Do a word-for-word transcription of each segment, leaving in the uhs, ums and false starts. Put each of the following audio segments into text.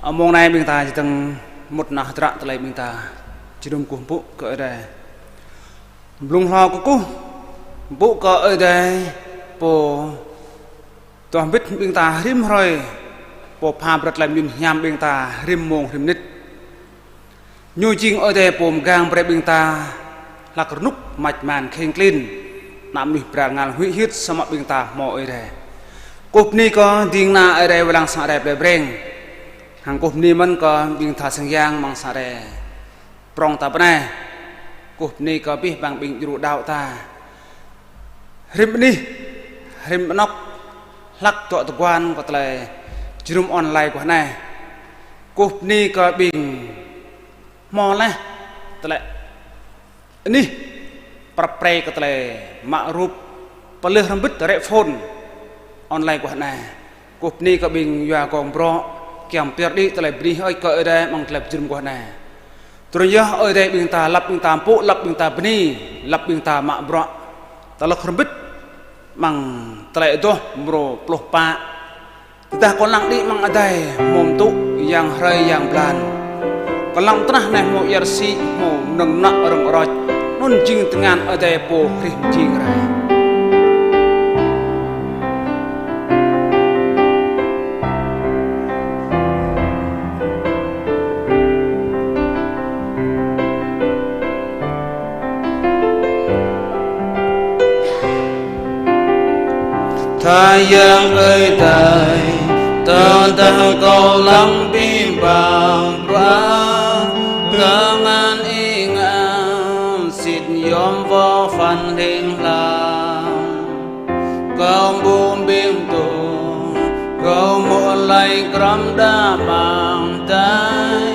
Amăng anai ƀing ta či dơ̆ng mŭt nao hơdră tơlơi ƀing ta jơnum kơkuh pơpŭ kơ Ơi Adai. Blung hlâo kơkuh pơpŭ kơ Ơi Adai pô duah hơbĭt ƀing ta rĭm hrơi, pô pha brơi tơlơi mơyun hiam ƀing ta rĭm mông rĭm mơnit. Ñu jing Ơi Adai pô mơgang brơi ƀing ta hlak rơnŭk mač man kheng klin, ană mơnuih bral ngal huĭ hyưt samơ̆ ƀing ta hmâo Ơi Adai. Kơkuh bơni kơ ding kơna Ơi Adai wai lăng sang Ơi Adai plei Breng. Hăng kơkuh bơni mơ̆n kơ ƀing tha sang yang amăng sang Ơi Adai prŏng ta pơ anai. Kơkuh bơni kơ abih bang ƀing djru đaŏ ta. Rĭm anih, rĭm anŏk, hlak dŏ tơguan kơ tơlơi jơnum online guah anai. Kơkuh bơni kơ ƀing hmâo laih tơlơi anih, prăp pre kơ tơlơi mă rup pơlih rơmbit rĕ phone online guah anai. Kơkuh bơni kơ ƀing yua gong brŏ, kiăng pơyơr đĭ tơlơi bơni hơơč kơ Ơi Adai amăng tơlơi jơnum guah anai. Tui anŭn yơh Ơi Adai ƀing ta, lăp ƀing ta bơni, lăp ƀing ta bơni, lăp ƀing ta mă bruă. Tơlơi rơmbit amăng Tơlơi Adoh mrô pluh pă. Tơdah kâo lăng đĭ amăng adai hmâo tŭ yang hrơi yang blan. Kâo lăng tơnah anai hmâo ia rơsĭ, hmâo mơnơ̆ng mơnă rơ̆ng rơ̆č. Anŭn jing tơngan Ơi Adai pô hrih mơjing rai. Tha Yang Ơi Adai, tơdah kâo lăng abih bang bruă, tơngan Ih ngă sĭt yom pơphan hling hlang. Kâo ƀu ƀing tŭ, kâo mŭt laĭ krăm đa amăng adai,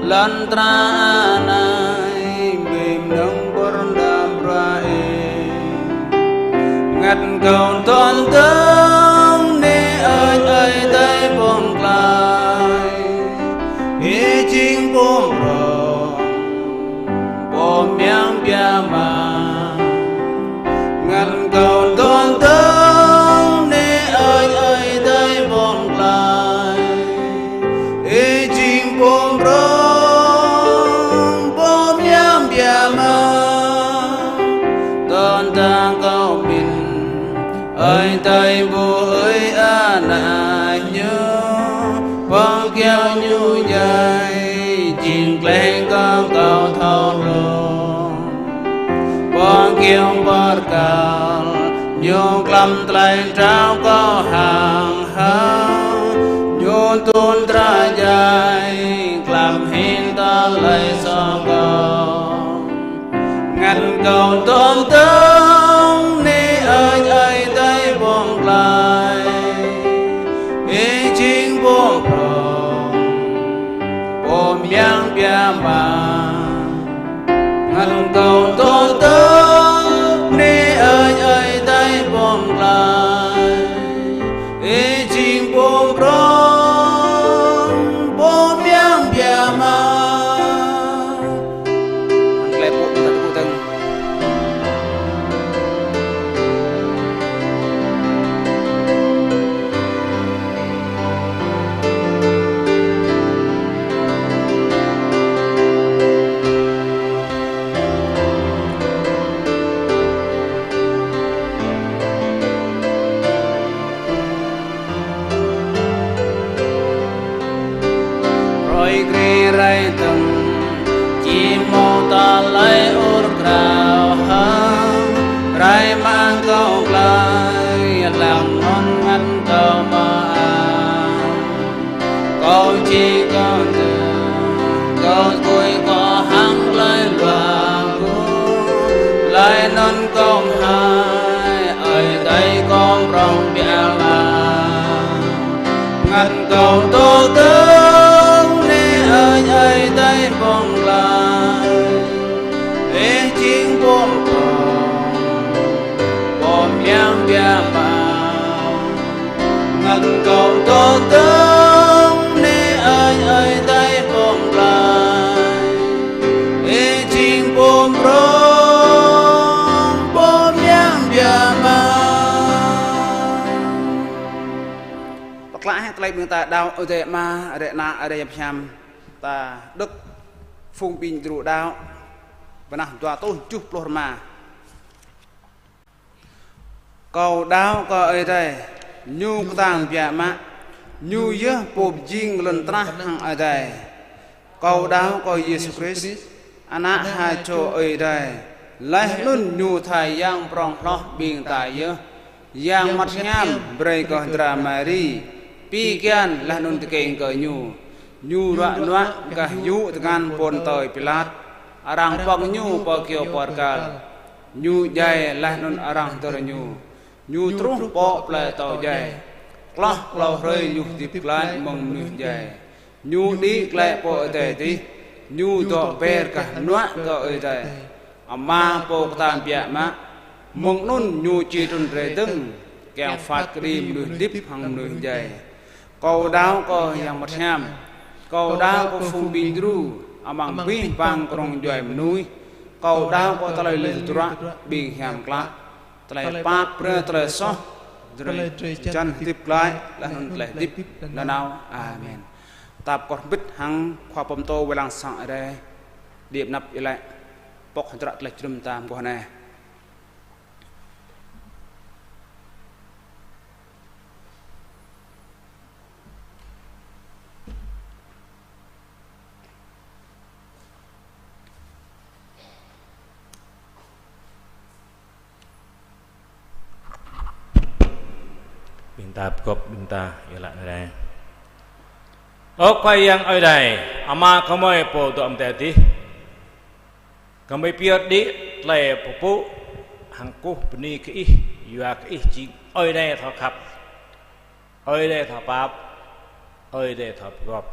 lŏn tơnah anai, ƀing mơnơ̆ng pơrơđah bruă Ih. Ngăn kâo tŏ tơ̆ng anai Ơi, Ơi Adai pô pơklaih, Ih jing pô prŏng, pô mơyang biă mă. Ngăn kâo tŏ tơ̆ng anai Ơi, Ơi Adai pô pơklaih, Ih jing pô prŏng, pô mơyang biă mă. Tơdah kâo pơmĭn Ơi Adai ƀu ơi ană Ñu, pơkiaŏ Ñu djai, jing gleh kơ kâo thâo hlŏng. Pơkiaŏ pơkăl Ñu, glăm tơlơi trao kơ hăng hăng, Ñu tŭ trah djai, glăm hĭ tơlơi soh kâo. Ngăn kâo tŏ tơ̆ng anai Ơi, Ơi Adai pô pơklaih, Ih jing pô prŏng, pô mơyang biă mă. Ngăn kâo tŏ tơ̆ng anai Ơi, Ơi Adai pô pơklaih, Ih jing pô prŏng, pô mơyang biă mă. Hăng klei pŭ ta tơgŭ tơ̆ng. Hrơi grê rai dơ̆ng, či hmâo tơlơi ur krao hăng, rai mă kâo glaĭ, lăng anŭn ngăn kâo mơak. Kâo či kơtư̆, kâo tơgui kâo hăng tơlơi luă gŭ, laih anŭn kâo hmâo Ơi Adai kâo prŏng biă mă. Ngăn kâo tŏ tơ̆ng anai Ơi, Ơi Adai pô pơklaih, Ih jing pô prŏng, pô mơyang biă mă. Ngăn kâo tŏ tơ̆ng anai Ơi, Ơi Adai pô pơklaih, Ih jing pô prŏng, pô mơyang biă mă. Klă hĕ tơlơi ƀing ta đaŏ Ơi Adai Ama, Ơi Adai Ană, Ơi Adai Hiam Hiam, ta đŏk phung ƀing djru đaŏ, bơnah dua rơtuh tơjuh pluh rơma. Kâo đaŏ kơ Ơi Adai, Ñu kơtang biă mă, Ñu yơh Pô pơjing lŏn tơnah hăng adai. Kâo đaŏ kơ Yêsu Krist, Ană ha čô Ơi Adai, laih anŭn Ñu tha Yang prŏng hloh ƀing ta yơh, Yang Bơngăt Hiam brơi kơ hơdră Mari, pi kian laih anŭn tơkeng kơ Ñu. Ñu ruă nuă gah yŭ tơngan Pôntơi Pilat, arăng pŏng Ñu pơ kyâo pơrkal. Ñu djai laih anŭn arăng hơdơr Ñu. Ñu truh pơ plơi atâo djai. Hloh klâo hrơi Ñu hơdip glaĭ mơ̆ng mơnuih djai. Ñu đĭ glaĭ pơ adai adih. Ñu dŏ ber gah hơnuă kơ Ơi Adai Ama Pô kơtang biă mă. Mơ̆ng anŭn Ñu či trŭn rai dơ̆ng, kiăng phat kơđi mơnuih hơdip hăng mơnuih djai. Kâo đaŏ kơ Yang Bơngăt Hiam. Kâo đaŏ kơ phung ƀing djru amăng abih bang kơnung djuai mơnuih. Kâo đaŏ kơ tơlơi lĕ tơdruă ƀing hiam klă. Tơlơi pap brơi tơlơi soh, drơi jăn hơdip glaĭ, laih anŭn tơlơi hơdip nanao. Amen. Ta pơkŏh hơbĭt hăng khua pơtô wai lăng sang Ơi Adai, Điêp Năp Ih Lĕ, pŏk hơdră tơlơi jơnum ta mơguah anai. Ƀing ta pơgop, ƀing ta iâu laĭ anai. Ơ Khua Yang Ơi Adai, Ama gơmơi Pô dŏ amăng adai adih. Gơmơi pơyơr đĭ tơlơi pơpŭ hăng kơkuh bơni kơ Ih, yua kơ Ih jing Ơi Adai thâo khăp, Ơi Adai thâo pap, Ơi Adai thâo pơgop.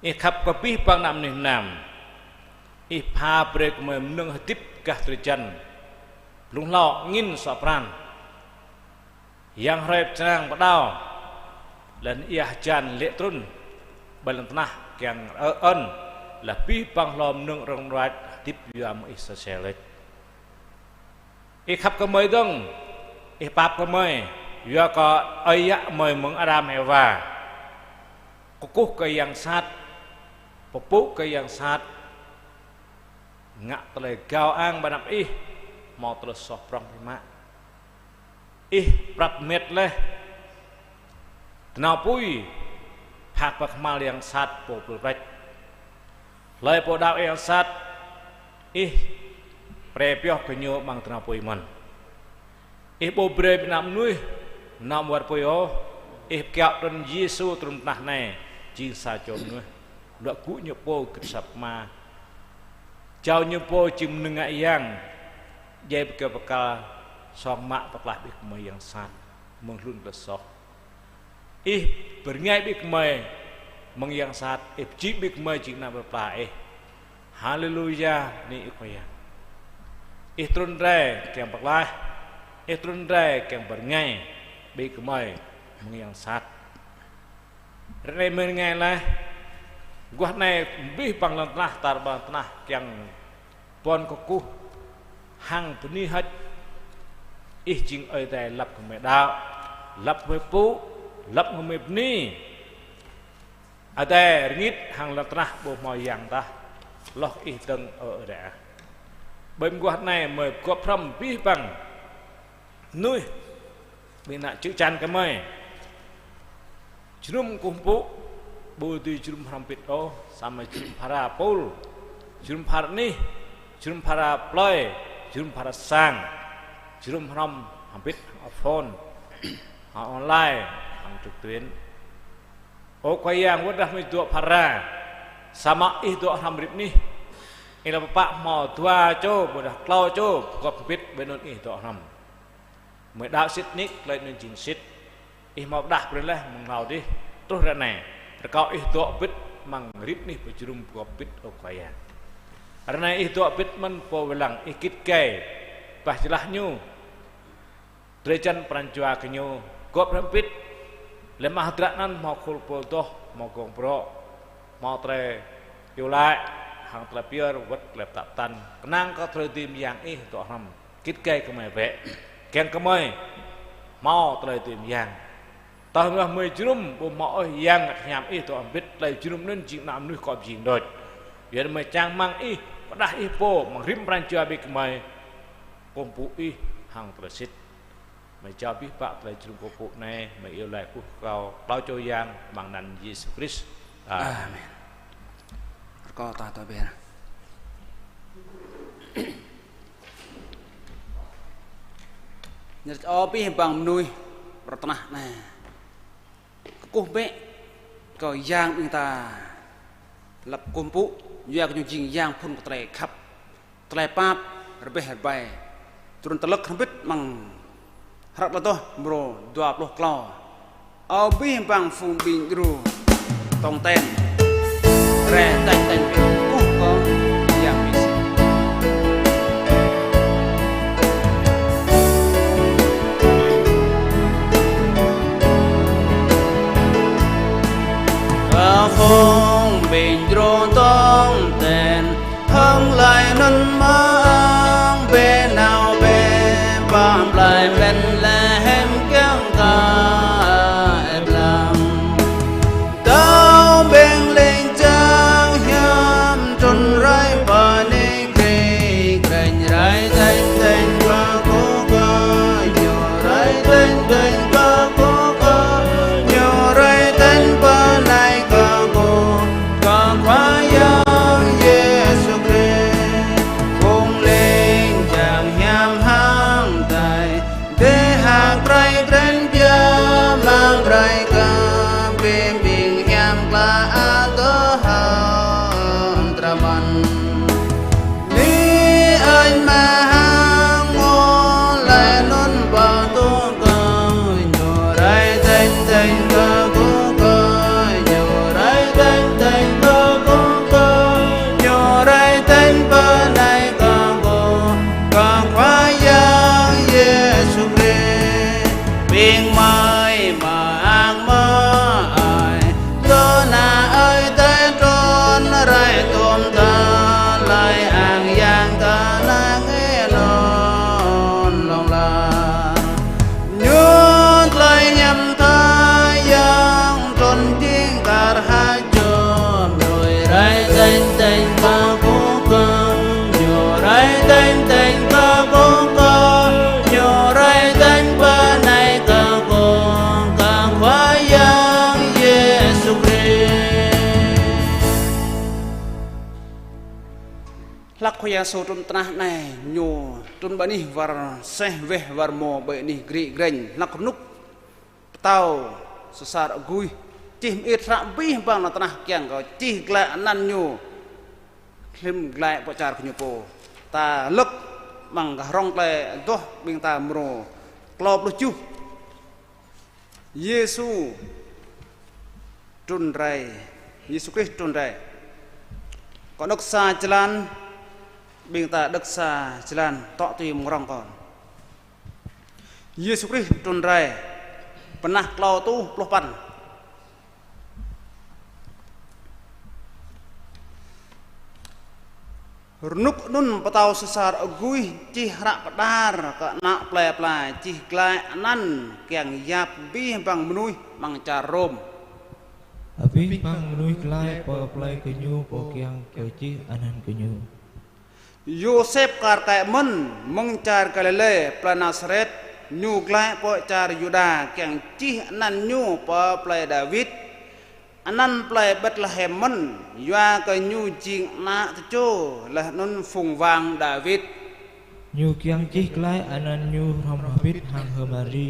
Ih khăp kơ abih bang ană mơnuih mơnam. Ih pha brơi kơ gơmơi mơnơ̆ng hơdip gah drơi jăn blung hlâo angin suă pran. Yang hrơi pơčrang pơđao, laih anŭn ia hơjan lê̆ trŭn ƀơi lŏn tơnah kiăng ơ-, ơn, laih abih bang hlô mơnơ̆ng rơ̆ng ruăč hơdip yua mơ̆ng Ih sơsel lĕč. Ih khăp kơ gơmơi dơ̆ng, Ih pap kơ gơmơi, yua kơ ơi yă gơmơi mơ̆ng Ađam Êwa kơkuh kơ yang sat, pơpŭ kơ yang sat, ngă tơlơi gao ang ƀơi anăp Ih, hmâo tơlơi soh prŏng biă mă. Ih prăp met laih tơnao apui, phak pơkơhmal yang sat pô plư pleč. Hlơi pô đaŏ yang sat, Ih pre pioh kơ ñu amăng tơnao apui mơ̆n. Ih ƀu brơi ƀing ană mơnuih nao amăng war apui ôh. Ih pơkiaŏ trŭn Yêsu trŭn pơ anăp anai, jing sa čô mơnuih. Luă gŭ ñu pô git asăp ama. Jao ñu pô jing mơnơ̆ng ngă yang, djai pơ kyâo pơkăl, song mă pơklaih ƀing gơmơi yang sat mơ̆ng hlŭn tơlơi soh. Ih pơrơngai ƀing gơmơi mơ̆ng yang sat, Ih pơjing ƀing gơmơi jing ană plơi pla Ih. Haleluya, bơni Ih Khua Yang. Ih trŭn rai kiăng pơklaih, Ih trŭn rai kiăng pơrơngai ƀing gơmơi mơ̆ng yang sat. Ră anai mơ̆ng anai laih, mơguah anai abih bang lŏn tơnah, tar ƀar lŏn tơnah kiăng ƀuăn kơkuh hăng bơni hơ̆č Ih jing Ơi Adai lăp gơmơi đaŏ, lăp gơmơi pŭ, lăp gơmơi bơni. Adai rơngit hăng lŏn tơnah ƀu hmâo yang tah, hloh Ih dơ̆ng, ơ Ơi Adai ah. Ƀơi mơguah anai gơmơi pơgop hrŏm abih bang mơnuih, ƀing ană čư̆ čan gơmơi. Jơnum kơkuh pơpŭ, ƀu dưi jơnum hrŏm hơbĭt ôh, samơ̆ jơnum phara pôl, jơnum phara anih, jơnum phara plơi, jơnum phara sang, jơnum hrŏm hơbĭt hăng phone, hăng online, hăng trực tuyến. Ơ Khua Yang, wơ̆t dah mơi dŏ phara, samơ̆ Ih dŏ hrŏm rĭm anih. Ih lăp pơpă hmâo dua čô, ƀôdah klâo čô, pơgop hơbĭt ƀơi anŭn Ih dŏ hrŏm. Mơi đaŏ sĭt nik, tơlơi anŭn jing sĭt. Ih hmâo pơdah brơi laih mơ̆ng hlâo adih, truh ră anai. Rơkâo Ih dŏ hơbĭt amăng rĭm anih pơjơnum pơgop hơbĭt, ơ Khua Yang. Ră anai Ih dŏ hơbĭt mơ̆n pô wai lăng, Ih git gai bah jơlah ñu. Drơi jăn pran jua gơñu gop hrŏm hơbĭt. Lĕ mă hơdră anŭn hmâo khul pô adoh, hmâo gong brŏ, hmâo tơlơi iâu laĭ, hăng tơlơi pơyơr wơ̆t tơlơi pơtă pơtăn. Kơnang kơ tơlơi dưi mơyang Ih dŏ hrŏm. Git gai gơmơi bĕ. Kiăng gơmơi hmâo tơlơi dưi mơyang. Tơdah mơi jơnum ƀu hmâo ôh Yang Bơngăt Hiam Ih dŏ hơbĭt, tơlơi jơnum anŭn jing ană mơnuih kŏ pơjing đôč. Yua anŭn mơi čang rơmang Ih pơđah Ih pô amăng rĭm pran jua ƀing gơmơi, kơkuh pơpŭ Ih hăng tơlơi sĭt. Mơi jao abih bang tơlơi jơnum kơkuh pơpŭ anai, mơi iâu laĭ kơkuh kâo, klâo čô Yang, amăng anăn Yêsu Krist. Amen. Amen. Rơkâo ta tơbiă. Ñu rơč ôh abih bang mơnuih pơ tơnah anai. Kơkuh bĕ kơ Yang ƀing ta lăp kơkuh pơpŭ, yua kơ Ñu jing Yang phŭn kơ tơlơi khăp, tơlơi pap rơbeh rơbai. Trŭn tơlăk hrŏm hơbĭt amăng hră tơlơi adoh mrô dua pluh klâo. Ơ abih bang phung ƀing djru tong ten, rai tañ tañ kơkuh kơ Yang Mêsi. Ơ phung ƀing djru tong ten, hăng tơlơi anŭn mơ̆ng bĕ nao bĕ, pơ plei Betlehem kiăng kơ ĕp lăng. Tơl ƀing ling jang hiam trŭn rai pơ anai kri krĕnh, rai tañ tañ kơkuh kơ Ñu, rai tañ tañ kơkuh kơ Ñu, rai tañ pơ anai kơkuh kơ Khua Yang Yêsu Krist. Phung ling jang hiam hăng tai, dêh hăng rai krĕnh biă mă rai kơ ƀing ƀing hiam klă adoh hăng tơrơmăn. Ni añ mă hăng ngŏ laĭ anŭn pơtô kơ Ñu, rai tañ tañ kơkuh kơ Ñu, rai tañ tañ kơkuh kơ Ñu, rai tañ pơ anai kơkuh kơ Khua Yang Yêsu Krist. Ƀing mơi mơak mơai, dŏ ană ơi adai trŭn rai tum tơlơi ang yang tơnăng anŭn hlŏng lar. Ñu tơlơi hiam tha yang trŭn jing kar hơjăn, Ñu rai tañ tañ kơkuh kơ Ñu, rai tañ tañ kơkuh kơ Ñu, rai tañ pơ anai kơkuh kơ Khua Yang Yêsu Krist. Hlak Khua Yang Yêsu trŭn tơnah anai, Ñu trŭn ƀơi anih war seh weh war mô, ƀơi anih gri grĕnh, hlak rơnŭk pơtao Sêsar Ôgust čih mơit hră abih bang lŏn tơnah kiăng kơ čih glaĭ anăn Ñu, hlim glaĭ pơ čar kơ Ñu pô. Ta lơ̆k amăng hrŏng tơlơi adoh ƀing ta mrô klâo pluh tơjuh. Yêsu trŭn rai, Yêsu Krist trŭn rai. Kâo đŏk sa jơlan, ƀing ta đŏk sa jơlan, tŏ tui mơ̆ng rŏng kâo. Yêsu Krist trŭn rai, pơnah klâo rơtuh pluh păn. Rơnŭk anŭn pơtao Sêsar Ôgust čih hră pơđar kơ ană plei pla čih glaĭ anăn kiăng yap abih bang mơnuih amăng čar Rôm. Abih bang mơnuih glaĭ pơ plei gơñu pô kiăng kơ čih anăn gơñu. Yôsep kar kaĭ mơ̆n, mơ̆ng čar Galilê, plei Nasaret, ñu glaĭ pơ čar Yuđa kiăng čih anăn ñu pơ plei Dawid, anăn plei Betlehem mơ̆n, yua kơ ñu jing ană tơčô laih anŭn phung wang Dawid. Ñu kiăng čih glaĭ anăn ñu hrŏm hơbĭt hăng H'Mari,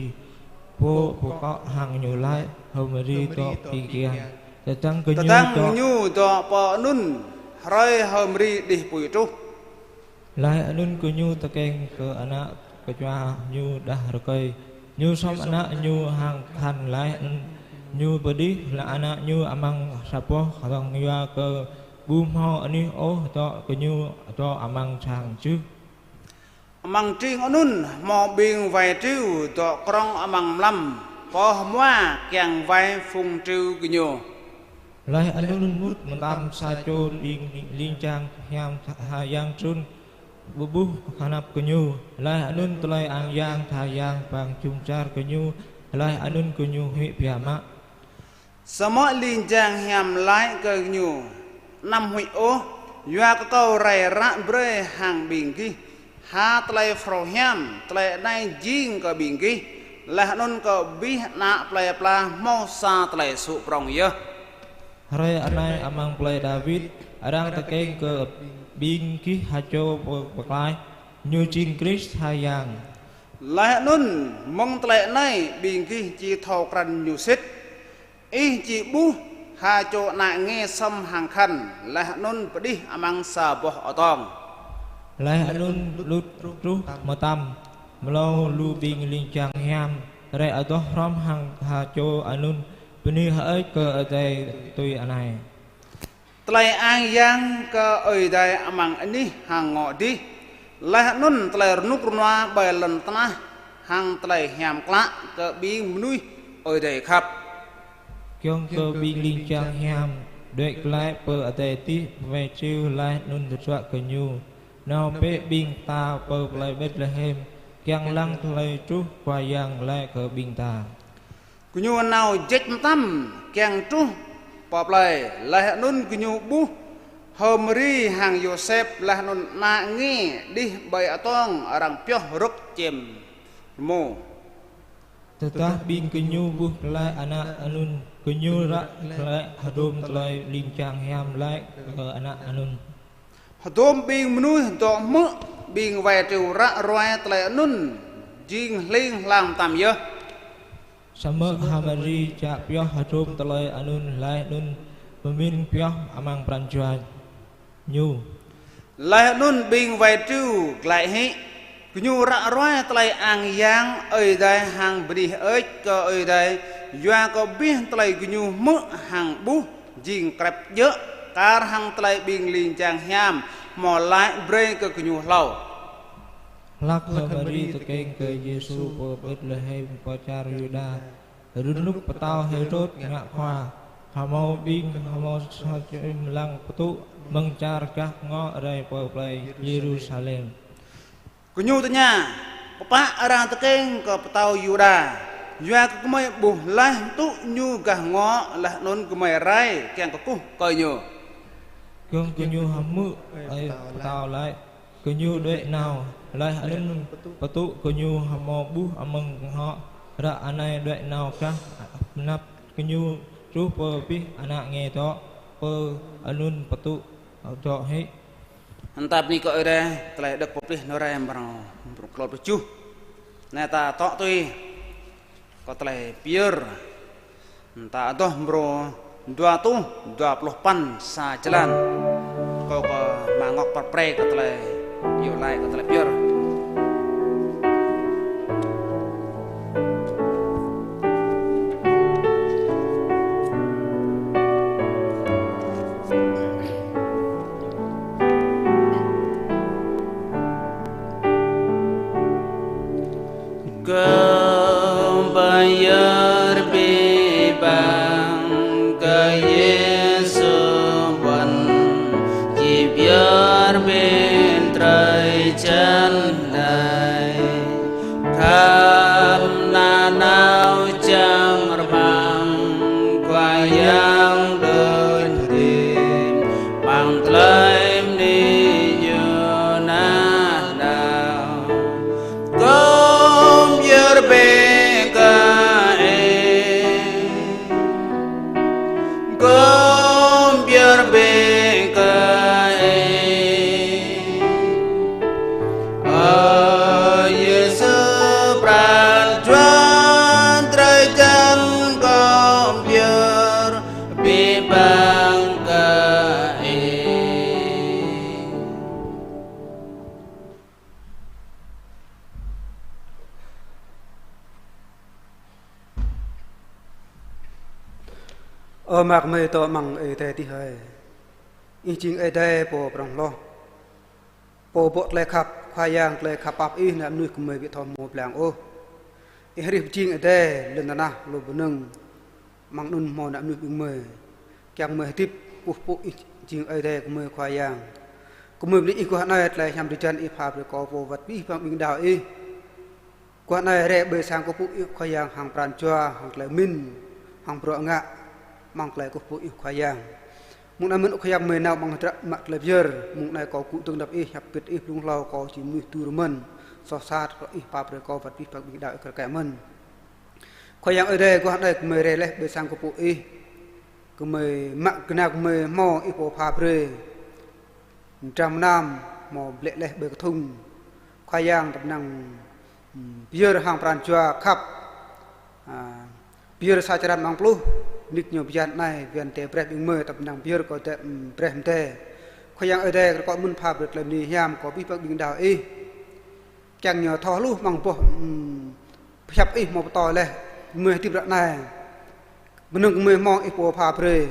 pô pơkŏ hăng ñu laĭ: H'Mari dŏ ƀơi kiăng. Tơdang gơñu dŏ, tơdang gơñu dŏ pơ anŭn, hrơi H'Mari đih apui truh. Laih anŭn gơñu tơkeng kơ ană kơčua ñu đah rơkơi. Ñu sŏm ană ñu hăng khăn laih anŭn ñu pơđih laih ană ñu amăng sa boh kơdŏng yua kơ ƀu hmâo anih ôh dŏ gơñu dŏ amăng sang čư̆. Amăng tring anŭn hmâo ƀing wai triu dŏ krŏng amăng mlam, pơh hmua kiăng wai phung triu gơñu. Laih anŭn mŭt mơtam sa čô ling, ling jang hiam tha yang trŭn ƀơƀuh hơnăp gơñu. Laih anŭn tơlơi ang yang tha yang bang jum dar gơñu Laih anŭn gơñu huĭ biă mă. Samơ̆ ling jang hiam laĭ kơ gơñu: Anăm huĭ ôh, yua kơ Kâo rai ră brơi hăng ƀing gih ha tơlơi phrâo hiam. Tơlơi anai jing kơ ƀing gih, laih anŭn kơ abih ană plơi pla hmâo sa tơlơi sŭ prŏng yơh. Hrơi anai amăng plơi Dawid, arăng tơkeng kơ ƀing gih ha čô pơ-, pơklaih, Ñu jing Krist ha Yang. Laih anŭn mơ̆ng tơlơi anai ƀing gih či thâo krăn Ñu sĭt: Ih či ƀuh ha čô ană nge sŏm hăng khăn, laih anŭn pơđih amăng sa boh atong. Laih anŭn Lut truh mơtam, mlâo lu ƀing ling jang hiam rai adoh hrŏm hăng ha čô anŭn bơni hơơč kơ Ơi Adai tui anai: Tơlơi ang yang kơ Ơi Adai amăng anih hăng ngŏ adih, laih anŭn tơlơi rơnŭk rơnua ƀơi lŏn tơnah hăng tơlơi hiam klă kơ ƀing mơnuih Ơi Adai khăp. Giŏng kơ ƀing ling jang hiam đuaĭ glaĭ pơ adai adih, wai triu laih anŭn tơdruă kơ ñu. Nao bĕ ƀing ta pơ plơi Betlehem, kiăng lăng tơlơi truh Khua Yang laĭ kơ ƀing ta. Gơñu nao ječ mơtam kiăng truh pơ plơi, laih anŭn gơñu ƀuh H'Mari hăng Yôsep laih anŭn ană nge đih ƀơi atong arăng pioh rơ̆k čem rơmô. Tơdah ƀing gơñu ƀuh glaĭ ană anŭn, gơñu ră glaĭ hơdôm tơlơi ling jang hiam laĭ kơ ană anŭn. Hơdôm ƀing mơnuih dŏ hmư̆ ƀing wai triu ră ruai tơlơi anŭn jing hling hlang mơtam yơh. Samơ̆ H'Mari čă pioh hơdôm tơlơi anŭn laih anŭn pơmĭn pioh amăng pran jua ñu. Laih anŭn ƀing wai triu glaĭ hĭ, gơñu ră ruai tơlơi ang yang Ơi Adai hăng bơni hơơč kơ Ơi Adai, yua kơ abih tơlơi gơñu hmư̆ hăng ƀuh jing krep djơ̆ kar hăng tơlơi ƀing ling jang hiam hmâo laĭ brơi kơ gơñu hlâo. Hlak H'Mari tơkeng kơ Yêsu pơ Betlehem pơ čar Yuđa, rơnŭk pơtao Hêrôd ngă khua, hmâo ƀing hmâo sa čô mơlang pơtŭ mơ̆ng čar gah ngŏ rai pơ plơi Yêrusalem. Gơñu tơña: Pơpă arăng tơkeng kơ pơtao Yuđa? Yua kơ gơmơi ƀuh laih pơtŭ ñu gah ngŏ, laih anŭn gơmơi rai kiăng kơkuh kơ ñu. Giŏng gơñu hmư̆ ơi pơtao laĭ, gơñu đuaĭ nao, laih anŭn pơtŭ gơñu hmâo ƀuh amăng ngŏ. Ră anai đuaĭ nao gah anăp gơñu truh pơ abih ană nge dŏ, pơ anŭn pơtŭ dŏ hĭ. Anŭn ta bơni kơ Ơi Adai, tơlơi đŏk pơplih anai rai mrâo, mrâo klâo pluh tơjuh. Anai ta tŏ tui kơ tơlơi pơyơr. Anŭn ta adoh mrâo dua rơtuh dua pluh păn sa jơlan. Kâo kơ mơ̆ng ngŏ pơprê kơ tơlơi iâu laĭ kơ tơlơi pơyơr. Kơ pơyơr abih bang kơ Yêsu ƀuăn, či pơyơr ƀing drơi jăn đai. Khăp nanao čang rơmang Khua Yang đôč hơdip, amăng tơlơi bơni Ñu nanao. Kơ pơyơr bĕ kơ Ih. Kơ pơyơr bĕ kơ Ih. Ơ Yêsu pran jua drơi jăn, kơ pơyơr abih bang kơ Ih. Ơ mơak mơi dŏ amăng Ơi Adai adih hơi. Ih jing Ơi Adai pô prŏng hloh, pô pơƀuh tơlơi khăp, Khua Yang tơlơi khăp pap Ih, ană mơnuih gơmơi ƀu thâo hmâo blang ôh. Ih hrih pơjing adai, lŏn tơnah, lu bơnơ̆ng, amăng anŭn hmâo ană mơnuih ƀing gơmơi. Kiăng gơmơi hơdip kơkuh pơpŭ Ih jing Ơi Adai gơmơi Khua Yang. Gơmơi bơni Ih guah anai tơlơi hiam drơi jăn Ih pha brơi kơ kâo pô wơ̆t abih bang ƀing đaŏ Ih. Guah anai rai ƀơi sang kơkuh pơpŭ Ih Khua Yang hăng pran jua, hăng tơlơi pơmĭn, hăng bruă ngă, amăng tơlơi kơkuh pơpŭ Ih Khua Yang. Mông anai mơ̆n Ơ Khua Yang gơmơi nao amăng hơdră mă tơlơi pơyơr, mông anai kâo gŭ dơ̆ng anăp Ih, hiăp hơbĭt Ih, blung hlâo kâo či mơnuih tŭ rơmơ̆n, soh sat, rơkâo Ih pap brơi kâo wơ̆t abih bang ƀing đaŏ Ih kar kaĭ mơ̆n. Khua Yang Ơi Adai, guah anai gơmơi rai laih ƀơi sang kơkuh pơpŭ Ih, gơmơi mă gơnam gơmơi hmâo Ih pô pha brơi. Dram gơnam hmâo blĕ laih ƀơi kơthŭng. Khua Yang tơpă năng, ưm, pơyơr hăng pran jua khăp. A, pơyơr sa črăn amăng pluh, nik ñu bơyan anai, bơyan tơ brơi ƀing gơmơi tơpă năng pơyơr kơ tơ, ưm, brơi mơ̆n tơ. Khua Yang Ơi Adai, rơkâo mơ̆n pha brơi tơlơi bơni hiam kơ abih bang ƀing đaŏ Ih. Kiăng ñu thâo hluh amăng boh, ưm, hiăp Ih hmâo pơtô laih, gơmơi hơdip ră anai. Mơnơ̆ng gơmơi hmâo Ih pô pha brơi.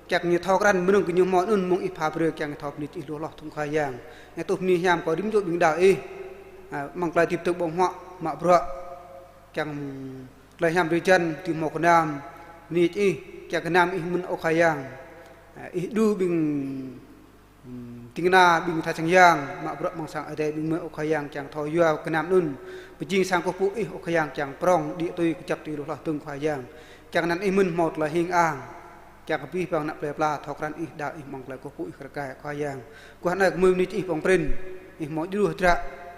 Kiăng ñu thâo krăn mơnơ̆ng gơñu hmâo anŭn mơ̆ng Ih pha brơi, kiăng thâo bơni Ih lu hloh thŭng Khua Yang. Ñu tuh bơni hiam kơ rĭm čô ƀing đaŏ Ih. A, amăng tơlơi hơdip tơ̆ng ƀơ̆ng huă, mă bruă. Kiăng tơlơi hiam drơi jăn, tui hmâo gơnam, bơni Ih, kiăng gơnam Ih mơ̆n Ơ Khua Yang. A, Ih đru ƀing Ưm, ding kơna ƀing tha sang yang, mă bruă amăng sang Ơi Adai ƀing gơmơi Ơ Khua Yang kiăng thâo yua gơnam anŭn. Pơjing sang kơkuh pơpŭ Ih Ơ Khua Yang kiăng prŏng, đĭ tui kơjăp tui lu hloh dơ̆ng Khua Yang. Kiăng anăn Ih mơ̆n hmâo tơlơi hing ang. Kiăng abih bang ană plơi pla thâo krăn Ih, đaŏ Ih amăng tơlơi kơkuh pơpŭ Ih kar kaĭ Khua Yang. Guah anai gơmơi bơni Ih pơ̆ng prin, Ih hmâo djru hơdră,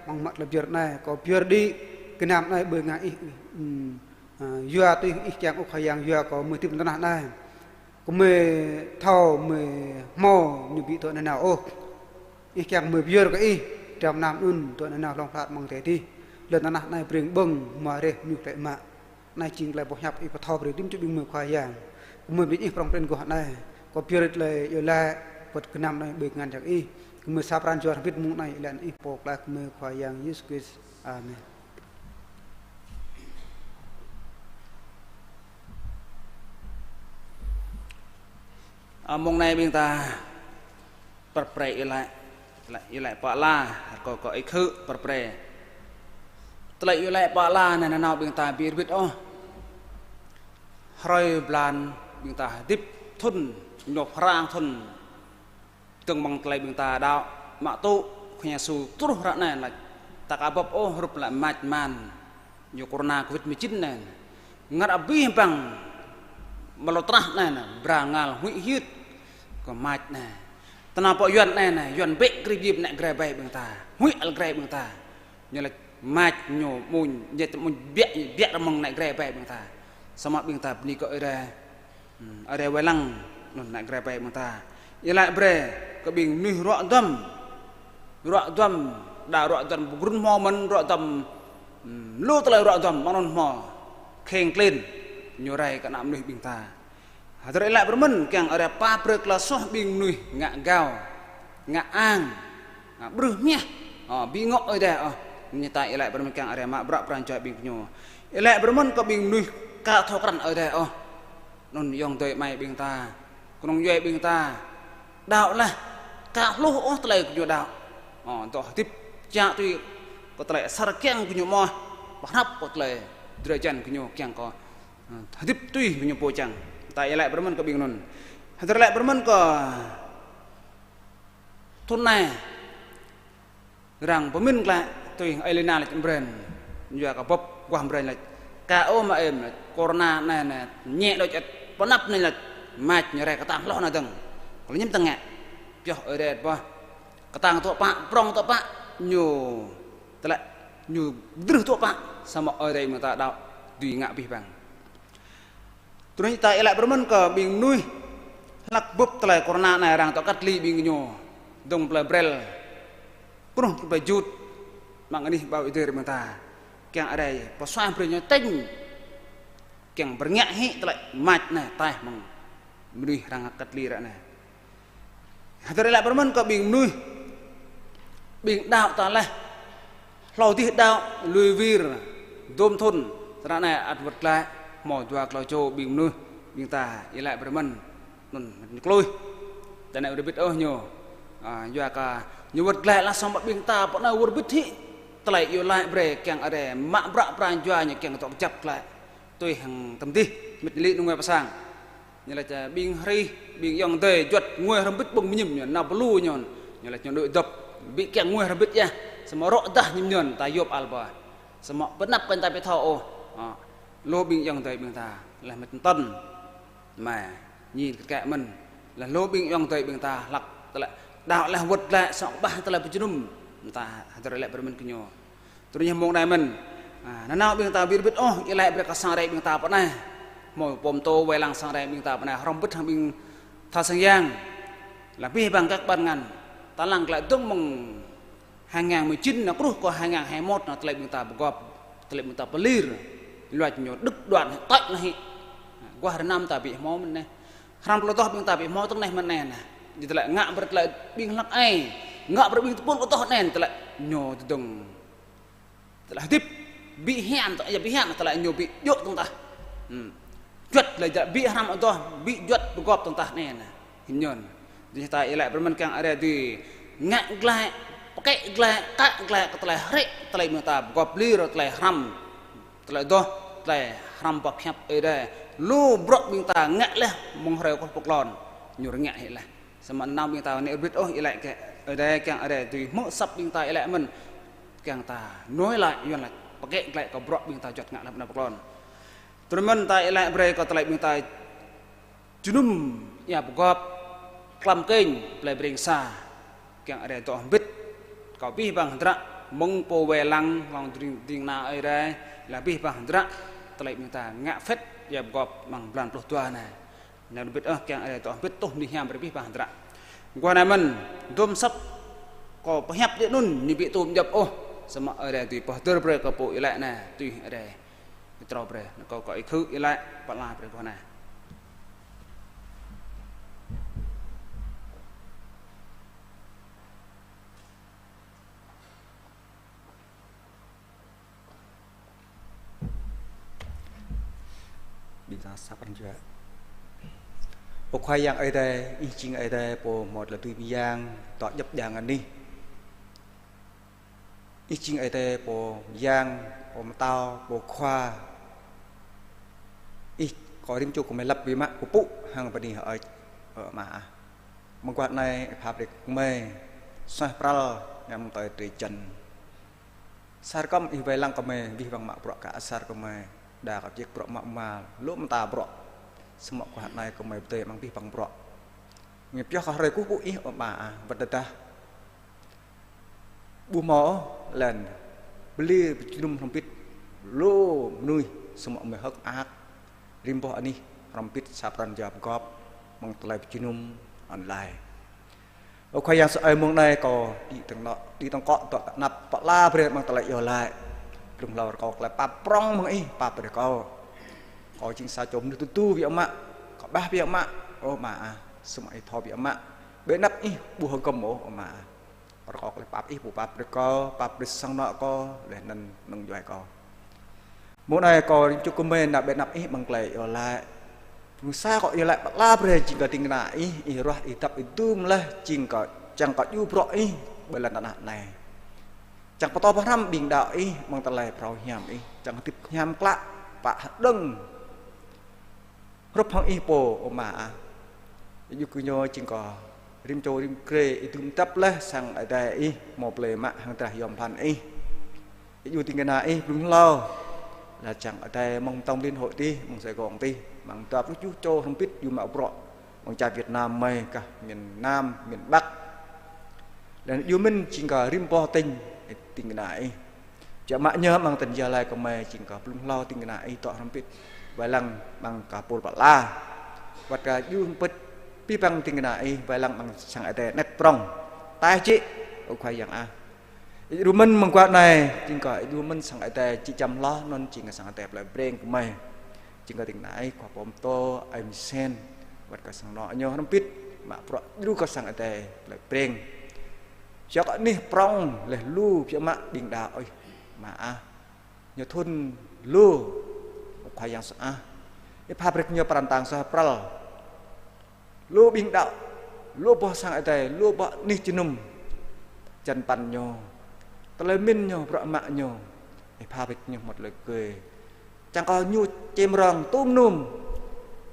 amăng mă tơlơi pơyơr anai, kâo pơyơr đĭ, gơnam anai ƀơi ngă Ih, ưm, a, yua tui Ih kiăng Ơ Khua Yang yua kơ gơmơi hơdip amăng tơnah anai. Gơmơi thâo gơmơi hmâo ñu ƀu dŏ nanao ôh. Ih kiăng gơmơi pơyơr kơ Ih, dram gơnam anŭn dŏ nanao hlŏng hlăt amăng adai adih. Lŏn tơnah anai breng ƀơ̆ng, hmua reh mơnuih glaĭ mă. Anai jing tơlơi boh hiăp Ih pơthâo brơi rĭm čô ƀing gơmơi Khua Yang. Gơmơi bơni Ih prŏng prin guah anai. Kâo pơyơr tơlơi iâu laĭ, wơ̆t gơnam anai ƀơi ngăn jăk Ih. Gơmơi sa pran jua hrŏm hơbĭt mông anai iâu laĭ anăn Ih pô klaih gơmơi Khua Yang Yêsu Krist. Amen. A, mông anai ƀing ta pơrprê iâu laĭ, iâu laĭ pơala, rơkâo kơ ih khư pơrprê. Tơlơi iâu laĭ pơala anai nanao ƀing ta ƀu hơbĭt ôh. Hrơi blan ƀing ta hơdip thŭn, ñu phrâo thŭn. Tơ̆ng mơ̆ng tơlơi ƀing ta đaŏ, mă tŭ Khua Yang Yêsu truh ră anai lač, ta aka bưp ôh hrup lĕ mač man, ñu corona covid mười chín anai. Ngăt abih bang mơlâo tơnah anai, bra ngăl huĭ hyưt kơ mač anai. Tơnah pơ Yuan anai, anai, Yuan bĕ krip yip anai grê ƀai ƀing ta, huĭ al grê ƀing ta. Ñu lač mač ñu mŭn, ñu mŭn biă, biă rơmơ̆ng anai grê ƀai ƀing ta. Samơ̆ ƀing ta bơni kơ Ơi Adai. Hmm, Ơi Adai wai lăng anŭn anai grê ƀai ƀing ta. Iâu laĭ brơi kơ ƀing mơnuih ruă duăm. Ruă duăm, đa ruă duăm pơgrŭn hmâo mơ̆n, ruă duăm, hmm, lu tơlơi ruă duăm mơ̆ng anŭn hmâo. Kheng klin, ñu rai kơ ană mơnuih ƀing ta. Hơdơr iâu laĭ brơi mơ̆n kiăng Ơi Adai pap brơi tơlơi soh ƀing mơnuih ngă gao, ngă ang, ngă ƀrưh mah. Ơ, ƀu ngŏ Ơi Adai ôh. Ñu ta iâu laĭ brơi mơ̆n kiăng Ơi Adai mă bruă pran jua ƀing gơñu. Iâu laĭ brơi mơ̆n kơ ƀing mơnuih ka thâo krăn Ơi Adai ôh. Anŭn ayŏng adơi amai ƀing ta, kơnung djuai ƀing ta, đaŏ laih, ka hluh ôh tơlơi gơñu đaŏ. Ơ, dŏ hơdip čă tui kơ tơlơi asar kiăng gơñu mơ̆n, pơhrăp kơ tơlơi drơi jăn gơñu kiăng kơ, ơ, hơdip tui gơñu pô čang. Ta iâu laĭ brơi mơ̆n kơ ƀing anŭn. Hơdơr iâu laĭ brơi mơ̆n kơ thŭn anai, arăng pơmĭn glaĭ tui Ơi Lina lač Brên, yua kơ bưp guah Brên lač. Ka ôh mă em lač, corona anai anai, ñĕ đôč ĕt, pơnăp anai lač, mač ñu rai kơtang hloh anai dơ̆ng. Kơ lĕ ñĕm tơngă, pioh Ơi Adai ĕt boh. Kơtang tŏ pă, prŏng tŏ pă, ñu tơlĕ, ñu drưh tŏ pă, samơ̆ Ơi Adai mơ̆ng ta đaŏ, dưi ngă abih bang. Tui anŭn ta iâu laĭ brơi mơ̆n kơ ƀing mơnuih hlăk bưp tơlơi corona anai arăng dŏ cách ly ƀing gơñu. Dơ̆ng plơi Brel. Kơnuh plơi Jut. Mơ̆ng anih ƀâo ih dơ̆r ƀing ta. Kiăng Ơi Adai pơsuaih brơi ñu tĕnh. Kiăng pơrơngiă hĭ tơlơi mač anai taih mơ̆ng mơnuih arăng cách ly ră anai. Hơdơr iâu laĭ brơi mơ̆n kơ ƀing mơnuih, ƀing đaŏ ta laih. Hlâo dih đaŏ lui wir, dôm thŭn, ră anai ăt wơ̆t glaĭ, hmâo dua klâo čô ƀing mơnuih, ƀing ta iâu laĭ brơi mơ̆n, anŭn ñu kluih. Tơnai wơ̆t hơbĭt ôh ñu, a, yua kơ ñu wơ̆t glaĭ laih samơ̆ ƀing ta pơ anai wơ̆t hơbĭt hĭ. Tơlơi iâu laĭ brơi kiăng Ơi Adai mă bruă pran jua ñu kiăng dŏ kơjăp glaĭ. Tui hăng tơm dih, mĭt ñu lĕ nung wai pơ sang. Ñu laĭ ƀing hrih, ƀing ayŏng adơi, juăt ngui hrŏm hơbĭt ƀơ̆ng mơñum ñu, nao pơlu ñu. Ñu laĭ ñu đuaĭ dŏp, ƀu kiăng ngui hrŏm hơbĭt yơh. Samơ̆ rŏ dah mơñum ñu, ta yŏp al ƀơi. Samơ̆ pơanăp kơ ta ƀu thâo ôh. Ơ, lu ƀing ayŏng adơi ƀing ta, laih mơ̆n tơnăn. Mă, ñi kơ kĕ mơ̆n. Laih lu ƀing ayŏng adơi ƀing ta, hlăk tơlơi đaŏ laih wơ̆t glaĭ, samơ̆ kơƀah tơlơi pơjơnum. Ta hơdơr laĭ brơi mơ̆n kơ ñu. Tui anŭn mơ̆ng anai mơ̆n. Ơ, nanao ƀing ta ƀu rơbit ôh, iâu laĭ brơi kơ sang rai ƀing ta pơ anai. Hmâo pô pơtô wai lăng sang rai ƀing ta pơ anai, hrŏm bĭt hăng ƀing tha sang yang. Laih abih bang kơ ƀan ngăn. Ta lăng glaĭ dơ̆ng mơ̆ng hai ngàn mười chín nao truh kơ hai ngàn hai mươi mốt nao tơlơi ƀing ta pơgop, tơlơi ƀing ta pơlir. Luač ñu đứt đoạn hĭ, tơč nao hĭ. Guah rơnăm ta ƀu hmâo mơ̆n anai. Hrăm tơlơi adoh ƀing ta ƀu hmâo tơ̆ng anai mơ̆n anai nă. Jing tơlơi ngă brơi tơlơi ƀing hlăk ai. Ngă brơi ƀing tơpul adoh anai tơlơi ñu tơdơ̆ng. Tơlơi hơdip ƀu hiam tơ, ia ƀu hiam tơlơi ñu ƀu djơ̆ tơ̆ng tah. Hmm. Juăt tơlơi jăk ƀu hrăm adoh, ƀu juăt pơgop tơ̆ng tah anai nă. Hĭn anŭn. Dih ta iâu laĭ brơi mơ̆n kiăng arăng dưi ngă glaĭ, pơkĕ glaĭ, kă glaĭ kơ tơlơi hrĕ, tơlơi ƀing ta pơgop lir, tơlơi hrăm, tơlơi adoh, tơlơi hrăm pơhiăp Ơi Adai. Lu bruă ƀing ta ngă laih mơ̆ng hrơi kơ pơklon. Ñu rơngiă hĭ laih. Samơ̆ nanao ƀing ta anai rơbit ôh, iâu laĭ kơ Ơi Adai kiăng arăng dưi hmư̆ asăp ƀing ta iâu laĭ mơ̆n. Kiăng ta nối lại, yuan laĭ pơkĕ glaĭ kơ bruă ƀing ta juăt ngă laih ƀơi anăp pơklon. Tui anŭn mơ̆n ta iâu laĭ brơi kơ tơlơi ƀing ta jơnum ia pơgop klăm kênh plei Breng sa. Kiăng arăng dŏ hơbĭt kơ abih bang hơdră mơ̆ng pô wai lăng hlŏng ding, ding kơna Ơi Adai, laih abih bang hơdră tơlơi ƀing ta ngă phĕt ia pơgop amăng blan pluh dua anai. Anai rơbit ôh kiăng arăng dŏ hơbĭt tuh ni hiam brơi abih bang hơdră. Guah anai mơ̆n, dôm asăp kâo pơhiăp djơ̆ anŭn ñu ƀu tŭm djŏp ôh, samơ̆ arăng dưi pơhơdơr brơi kơ pô iâu laĭ anai, tui arăng. Pơtrâo brơi, nao kâo, kâo ih khư iâu laĭ, pơala brơi guah anai. Ƀing ta săp pran jua. Ơ Khua Yang Ơi Adai, Ih jing Ơi Adai pô hmâo tơlơi dưi mơyang, dŏ djŏp djang anih. Ih jing Ơi Adai pô mơyang, pô pơtao, pô khua. Ih, kâo rĭm čô kơ mơi lăp biă mă pơpŭ hăng bơni hơơč, ơ Ama ah. Mơguah anai Ih pha brơi kơ mơi suaih pral ngă mơ̆ng tơi drơi jăn. Asar kơ Ih wai lăng kơ mơi abih bang mă bruă kơ asar kơ mơi, đa kơ jek bruă mă mal, lu mơta bruă. Samơ̆ guah anai kơ mơi pơdơi amăng abih bang bruă. Mơi pioh kơ hrơi kơkuh pơpŭ Ih, ơ Ama ah, wơ̆t tơdah ƀu hmâo ôh, lĕ pơlir pơjơnum hrŏm hơbĭt lu mơnuih, samơ̆ mơi hơ̆k mơak rĭm boh anih hrŏm hơbĭt sa pran jua pơgop mơ̆ng tơlơi pơjơnum online. Ơ Khua Yang sơai, mông anai kâo đĭ tơ̆ng nŏ, đĭ tơ̆ng kŏ dŏ tơ anăp, pơala brơi amăng tơlơi iâu laĭ. Blung hlâo rơkâo tơlơi pap prŏng mơ̆ng Ih, pap brơi kâo. Kâo jing sa čô mơnuih tơdu biă mă, kâo kơƀah biă mă, ơ Ama ah, samơ̆ Ih thâo biă mă. Ƀơi anăp Ih ƀu hơgŏm ôh, ơ Ama ah. Rơkâo tơlơi pap Ih pô pap brơi kâo, pap brơi sang anŏ kâo, laih anŭn mơnơ̆ng djuai kâo. Mông anai kâo rĭm čô kơ mơi nao ƀơi anăp Ih amăng tơlơi iâu laĭ. Mơnuih sa kâo iâu laĭ pơala brơi jing kơ ding kơna Ih, Ih ruah Ih dăp Ih dŭm laih jing kơ čang kơ djru bruă Ih ƀơi lŏn tơnah anai. Čang pơtô pơhrăm ƀing đaŏ Ih amăng tơlơi phrâo hiam Ih, čang hơdip hiam klă, pă hơđơ̆ng. Hrup hăng Ih pô, ơ Ama ah. Ih djru kơ ñu jing kơ rĭm čô rĭm grê Ih dŭm dăp laih sang Ơi Adai Ih hmâo plơi mă hăng drah yom pơphan Ih. Ih djru ding kơna Ih blung hlâo. Laih čang Ơi Adai mơ̆ng tŏng lin hŏ tih, mơ̆ng Sài Gòn tih, mơ̆ng dua pluh tơjuh čô hrŏm hơbĭt djru mă bruă. Mơ̆ng čar Việt Nam mơi kah miền Nam, miền Bắc. Laih anŭn djru mơ̆n jing kơ rĭm boh tỉnh, ding kơna Ih. Čang mă ñu amăng tỉnh Gia Lai kơ mơi jing kơ blung hlâo ding kơna Ih dŏ hrŏm hơbĭt wai lăng amăng kơ pôl pơala. Wơ̆t kơ djru hơbĭt abih bang ding kơna Ih wai lăng amăng sang Ơi Adai anet prŏng. Tai čĭ, ơ Khua Yang ah. Ih djru mơ̆n mơguah anai, jing kơ Ih djru mơ̆n sang Ơi Adai či čăm hloh anŭn jing kơ sang Ơi Adai plơi Breng kơ mơi. Jing kơ ding kơna Ih, khua pô pơtô, Ơi Misen, wơ̆t kơ sang anŏ ñu hrŏm hơbĭt, mă bruă djru kơ sang Ơi Adai plơi Breng. Yua kơ anih prŏng laih lu biă mă ƀing đaŏ Ih, Ama ah. Ñu thun lu, ơ Khua Yang sơai ah. Ih pha brơi kơ ñu pran tang suaih pral. Lu ƀing đaŏ, lu boh sang Ơi Adai, lu boh anih jơnum. Čan păn ñu, tơlơi mĭn ñu, bruă mă ñu. Ih pha brơi kơ ñu hmâo tơlơi gơi. Čang kơ ñu čem rong tôm nôm.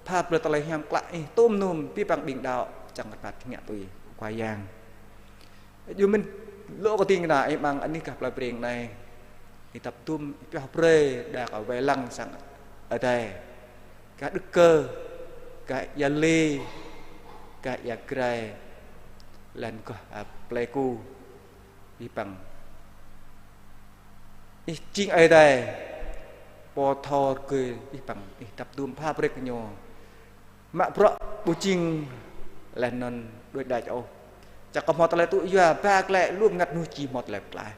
Pha brơi tơlơi hiam klă Ih tôm nôm, abih bang ƀing đaŏ, čang kơ phat ngă tui Khua Yang. Djru mơ̆n lu kơ ding kơna Ih amăng anih gah plơi Breng anai. Ih tăp dum, ih pioh brơi, đa kơ wai lăng sang adai. Kah Đức Cơ, kah Ia Lê, kah Ia Grai, laih anŭn kah, a, Pleiku, ih păng. Ih jing adai, pô thâo rơgơi, ih păng, ih tăp dum pha brơi kơ ñu. Mă bruă ƀu jing laih anŭn đuaĭ đač ôh. Čang kơ hmâo tơlơi tŭ yua ba klĕ lŏm ngăt nuh či hmâo tơlơi pơklaih.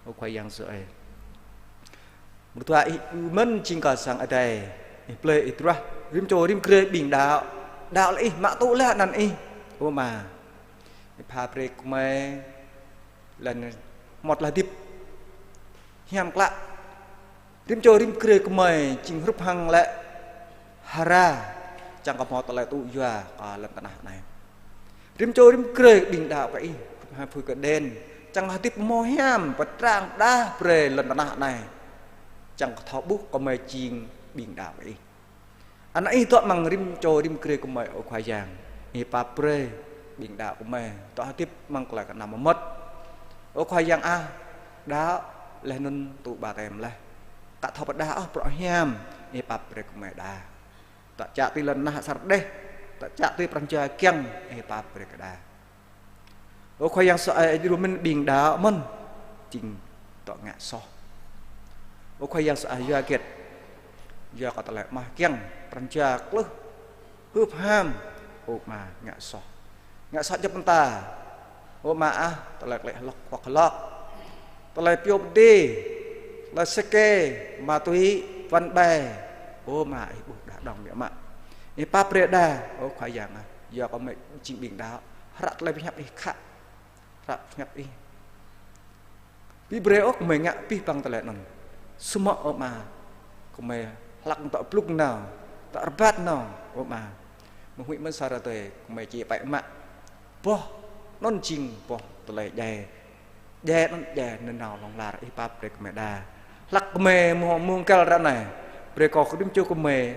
Ơ Khua Yang Yêsu ơi. Mơ̆ng dua ih ƀu mơ̆n jing kơ sang adai. Ih blơi ih druah rĭm čô rĭm grê ƀing đaŏ. Đaŏ lĕ ih mă tŭ lĕ anăn ih. Ơ Ama. Ih pha brơi kơ gơmơi. Laih anŭn hmâo tơlơi hơdip hiam klă. Rĭm čô rĭm grê gơmơi jing hrup hăng lĕ hra, čang kơ hmâo tơlơi tŭ yua kơ lŏn tơnah anai. Rĭm čô rĭm grê ƀing đaŏ kơ ih, hrup hăng phui kơđen, čang hơdip hmâo hiam, pơtrang pơđah brơi lŏn tơnah anai. Čang kơ thâo ƀuh gơmơi jing ƀing đaŏ kơ ih. Anăn ih dŏ amăng rĭm čô rĭm grê gơmơi, ơ Khua Yang. Ih pap brơi ƀing đaŏ gơmơi, dŏ hơdip amăng tơlơi kơnăm mơmŏt. Ơ Khua Yang ah, đaŏ laih anŭn tŭ ba tem laih. Aka thâo pơđah ôh bruă hiam, ih pap brơi gơmơi đa. Dŏ čă tui lŏn tơnah asar đeh, dŏ čă tui pran jua kiăng, ih pap brơi kơ đa. Ơ Khua Yang Yêsu ơi, djru mơ̆n ƀing đaŏ mơ̆n, jing dŏ ngă soh. Ơ Khua Yang Yêsu ơi, yua hơget? Yua kơ tơlơi mah kiăng, pran jua klưh, hưp ham, ơ Ama ngă soh. Ngă soh djŏp mơta, ơ Ama ah, tơlơi klĕ hlŏk, huăk hlŏk. Tơlơi pioh pơdê, tơlơi sake, ma túy, wăn ƀai. Ơ Ama, ih ƀuh đah đŏng biă mă. Ih pap brơi đa, ơ Khua Yang ah, yua kơ gơmơi jing ƀing đaŏ. Hră tơlơi pơhiăp ih khă. Hră pơhiăp ih. Ƀu brơi ôh gơmơi ngă abih bang tơlơi anŭn. Samơ̆ ơ Ama, gơmơi hlak dŏ blŭng nao, dŏ rơbat nao, ơ Ama. Mơ̆ng huĭ mơ̆n sa hrơi tơdơi, gơmơi či pĕ mă. Boh, anŭn jing boh tơlơi djai. Djai anŭn djai nanao hlŏng lar, ih pap brơi gơmơi đa. Hlak gơmơi mơ̆ng, mơ̆ng kăl ră anai, brơi kơ rĭm čô gơmơi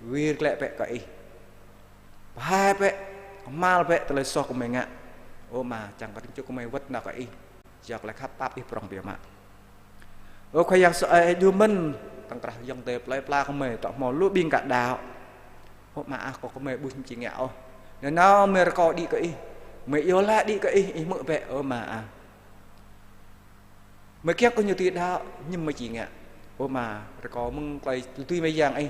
wir glaĭ bĕ kơ ih. Pơhaih bĕ, kơhma̱l bĕ tơlơi soh gơmơi ngă. Ơ Ama, čang kơ rĭm čô gơmơi wơ̆t nao kơ ih. Yua kơ tơlơi khăp pap ih prŏng biă mă. Ơ Khua Yang Yêsu ơi, djru mơ̆n, tơ̆ng krah ayŏng adơi plơi pla gơmơi, dŏ hmâo lu ƀing aka đaŏ. Ơ Ama ah, kơ gơmơi ƀu či ngă ôh. Nanao gơmơi rơkâo đĭ kơ ih, gơmơi iâu laĭ đĭ kơ ih, ih hmư̆ bĕ, ơ Ama ah. Gơmơi kiăng kơ ñu tui đaŏ, ñu gơmơi či ngă. Ơ Ama, rơkâo mơ̆ng tơlơi tui mơyang ih.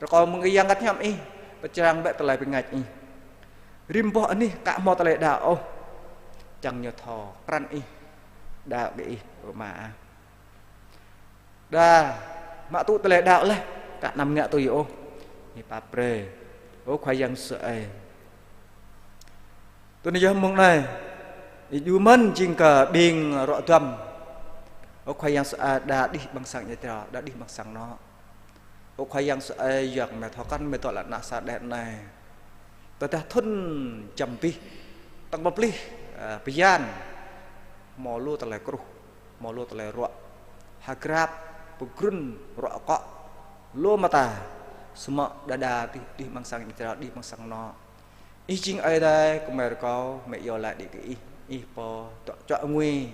Rơkâo mơ̆ng Yang Bơngăt Hiam ih, pơčrang bĕ tơlơi bơngač ih. Rĭm boh anih aka hmâo tơlơi đaŏ ôh. Čang ñu thâo krăn ih, đaŏ kơ ih, ơ Ama ah. Đa, mă tŭ tơlơi đaŏ laih, aka anăm ngă tui ôh. Ih pap brơi. Ơ Khua Yang Yêsu ơi. Tui anŭn yơh mơ̆ng anai, ih djru mơ̆n jing kơ ƀing ruă duăm. Ơ Khua Yang Yêsu ơi, đa đih amăng sang Israel, đa đih amăng sang anŏ. Ơ Khua Yang Yêsu ơi, yua kơ gơmơi thâo krăn gơmơi dŏ lŏn tơnah asar đeh anai. Tơdah thŭn jăm abih, tơ̆ng pơplih, a, bơyan, hmâo lu tơlơi kruh, hmâo lu tơlơi ruă, hơgrăp, pơgrŭn, ruă akŏ, lu mơta, samơ̆ đa đa đih, đih amăng sang Israel, đih amăng sang anŏ. Ih jing Ơi Adai, gơmơi rơkâo, gơmơi iâu laĭ đĭ kơ ih, ih pô dŏ čuă ngui,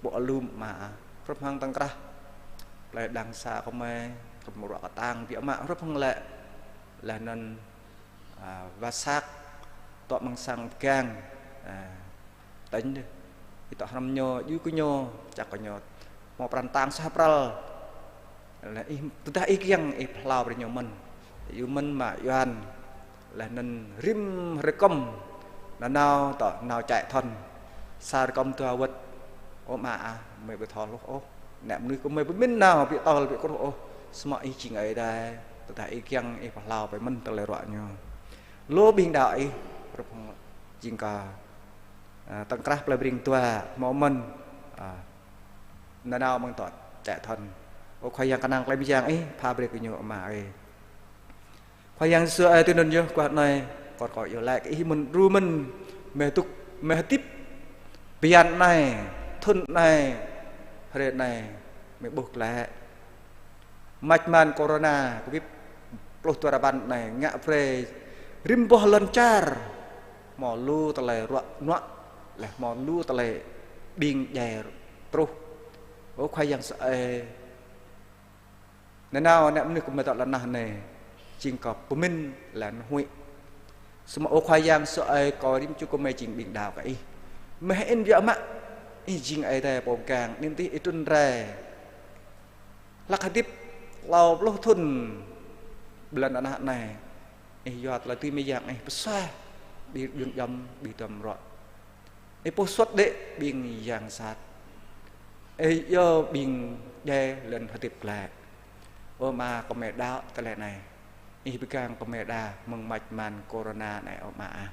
ƀô̆ alum Ama, hrup hăng tơ̆ng krah plơi đang sa gơmơi, hrup hăng ruă kơtang biă mă, hrup hăng lĕ, laih anŭn, a, Wa Sak, dŏ amăng sang pơgang, a, tỉnh dih. Ih dŏ hrŏm ñu, djru kơ ñu, čang kơ ñu hmâo pran tang suaih pral. Laih ih, tơdah ih kiăng ih pơhlao brơi ñu mơ̆n. Yua mơ̆n mă Yuan. Laih anŭn rĭm hrơi kơm nanao dŏ nao čĕ thŏn. Sa hrơi kơm dua wơ̆t. Ơ Ama ah, gơmơi ƀu thâo hluh ôh. Ană mơnuih gơmơi ƀu mĭn nao ƀu tơl ƀu kruh ôh. Samơ̆ ih jing Ơi Adai. Tơdah ih kiăng ih pơhlao brơi mơ̆n tơlơi ruă ñu. Lu ƀing đaŏ ih, hrup hăng jing kơ, a, tơ̆ng krah plơi Breng Dua, hmâo mơ̆n, a, nanao mơ̆ng dŏ čĕ thŏn. Ơ Khua Yang, kơnang tơlơi mơyang ih, pha brơi kơ ñu Ama ơi. Khua Yang Yêsu ơi, tui anŭn yơh, guah anai, kâo rơkâo iâu laĭ kơ ih mơ̆n, djru mơ̆n, gơmơi dŏ, gơmơi hơdip, bơyan anai, thŭn anai, hrơi anai, gơmơi ƀuh glaĭ. Mă mơ̆n corona, covid pluh dua rơbăn anai, ngă brơi rĭm boh lŏn čar, hmâo lu tơlơi ruă nuă, laih hmâo lu tơlơi ƀing djai truh. Ơ Khua Yang sơai, nanao ană mơnuih kơ mơi tŏ lŏn tơnah anai, jing kơ pơmĭn lĕ huĭ. Samơ̆ ơ Khua Yang sơai, kơ rĭm čô kơ mơi jing ƀing đaŏ kơ Ih. Mơi hơĭn biă mă, Ih jing Ơi Adai pô pơgang, anŭn tih Ih trŭn rai. Hlăk hơdip klâo pluh thŭn ƀơi lŏn tơnah anai, Ih yua tơlơi dưi mơyang Ih pơsuaih ƀing djŏm, ƀing tơm ruă. Ih pơsuaih đĭ ƀing yang sat. Ih yua ƀing djai lŏn hơdip glaĭ. Ơ Ama, kơ mơi đaŏ tơlơi anai. Ih pơgang kơ mơi đa mơ̆ng mač man corona anai, ơ Ama ah.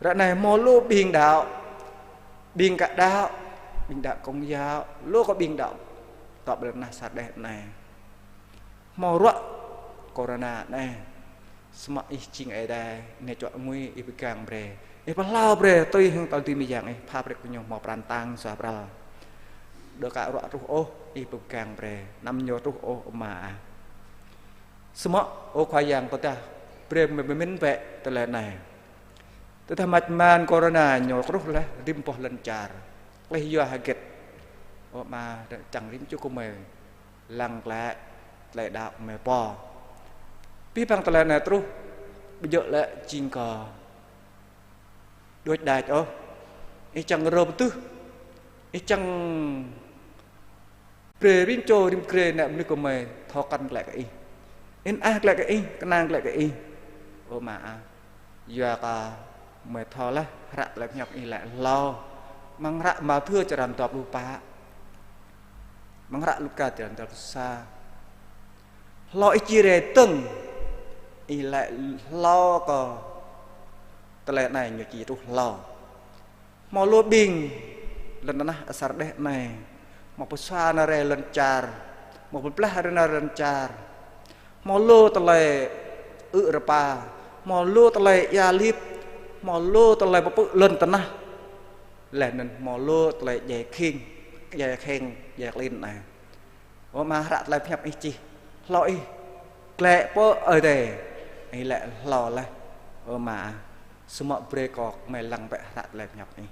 Ră anai hmâo lu ƀing đaŏ, ƀing ka đaŏ, ƀing đaŏ Công giáo, lu kơ ƀing đaŏ tŏ ƀơi lŏn tơnah sa đeh anai. Hmâo ruă corona anai. Samơ̆ Ih jing Ơi Adai, anai čuă ngui Ih pơgang brơi. Ih pơhlao brơi, tui hăng tơlơi dưi mơyang Ih, pha brơi kơ ñu hmâo pran tang suaih pral. Đơ ka ruă truh ôh, Ih pơgang brơi. Anăm ñu truh ôh, ơ Ama ah. Samơ̆, ơ Khua Yang, tơdah brơi mơi pơmĭn bĕ tơlơi anai. Tơdah mač man corona ñu truh laih rĭm boh lŏn čar, laih yua hơget, ơ Ama, čang rĭm čô kơ mơi lăng glaĭ tơlơi đaŏ kơ mơi pô. Abih bang tơlơi anai truh, ƀu djơ̆ lĕ jing kơ đôč đač ôh. Ih čang rơp tưh, Ih čang brơi rĭm čô rĭm grê ană mơnuih kơ mơi thâo krăn glaĭ kơ Ih, in ah glaĭ kơ Ih, kơnang glaĭ kơ Ih. Ơ Ama ah, yua kơ mơi thâo laih hră tơlơi pơhiăp Ih laĭ hlâo, amăng hră Mathiơ črăn dua pluh pă, amăng hră Luka črăn dua pluh sa. Hlâo Ih či rai dơ̆ng, Ih laĭ hlâo kơ tơlơi anai ñu či truh hlâo. Hmâo lu ƀing lŏn tơnah asar đeh anai, hmâo pơsua nao rai lŏn čar, hmâo pơblah rai nao rai lŏn čar. Hmâo lu tơlơi ư̆ rơpa, hmâo lu tơlơi ia lip, hmâo lu tơlơi pơpư̆ lŏn tơnah. Laih anŭn hmâo lu tơlơi djai kheng, djai kheng, djai klin anai. Ơ Ama, hră tơlơi pơhiăp Ih čih, hlâo Ih glaĭ pơ Ơi Adai, Ih laĭ hlâo laih. Ơ Ama ah, samơ̆ brơi kơ mơi lăng bĕ hră tơlơi pơhiăp Ih.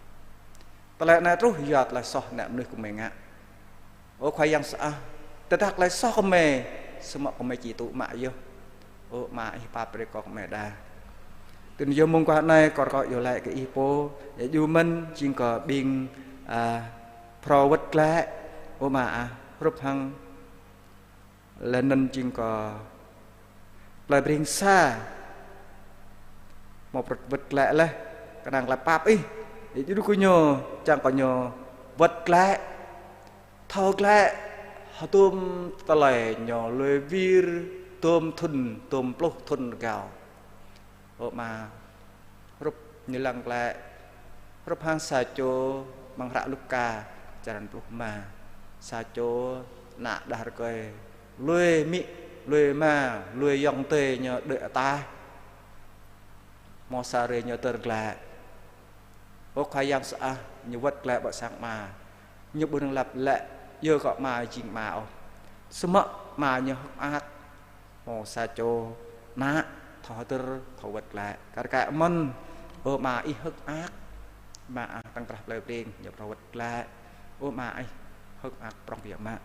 Tơlơi anai truh yua tơlơi soh ană mơnuih kơ mơi ngă. Ơ Khua Yang sơai, tơdah tơlơi soh kơ mơi, samơ̆ kơ mơi či tŭ mă yơh. Ơ Ama, Ih pap brơi kơ mơi đa. Tui anŭn yơh mơ̆ng guah anai, kâo rơkâo iâu laĭ kơ Ih pô, yua djru mơ̆n jing kơ ƀing, a, phrâo wơ̆t glaĭ, ơ Ama ah, hrup hăng laih anŭn jing kơ plơi Breng Sa, hmâo phrâo wơ̆t glaĭ laih, kơnang glaĭ pap Ih, yua djru kơ ñu, čang kơ ñu wơ̆t glaĭ, thâo glaĭ, hơdôm tơlơi ñu lui wir, dôm thŭn, dôm pluh thŭn rơgao. Ơ Ama, hrup ñu lăng glaĭ, hrup hăng sa čô amăng hră Luka, črăn pluh rơma. Sa čô ană đah rơkơi, lui amĭ, lui ama, lui ayŏng adơi ñu đuaĭ ataih. Hmâo sa hrơi ñu dơr glaĭ. Ơ Khua Yang sơai, ñu wơ̆t glaĭ ƀơi sang ama. Ñu ƀu năng lăp laĭ yơh kơ ama jing ama ôh. Samơ̆ ama ñu hơ̆k mơak. Hmâo sa čô ană thâo hơdơr, thâo wơ̆t glaĭ. Kar kaĭ mơ̆n, ơ ama ih hơ̆k mơak. Ama ah, tơ̆ng krah plơi Breng, ñu phrâo wơ̆t glaĭ. Ơ ama ih hơ̆k mơak prŏng biă mă.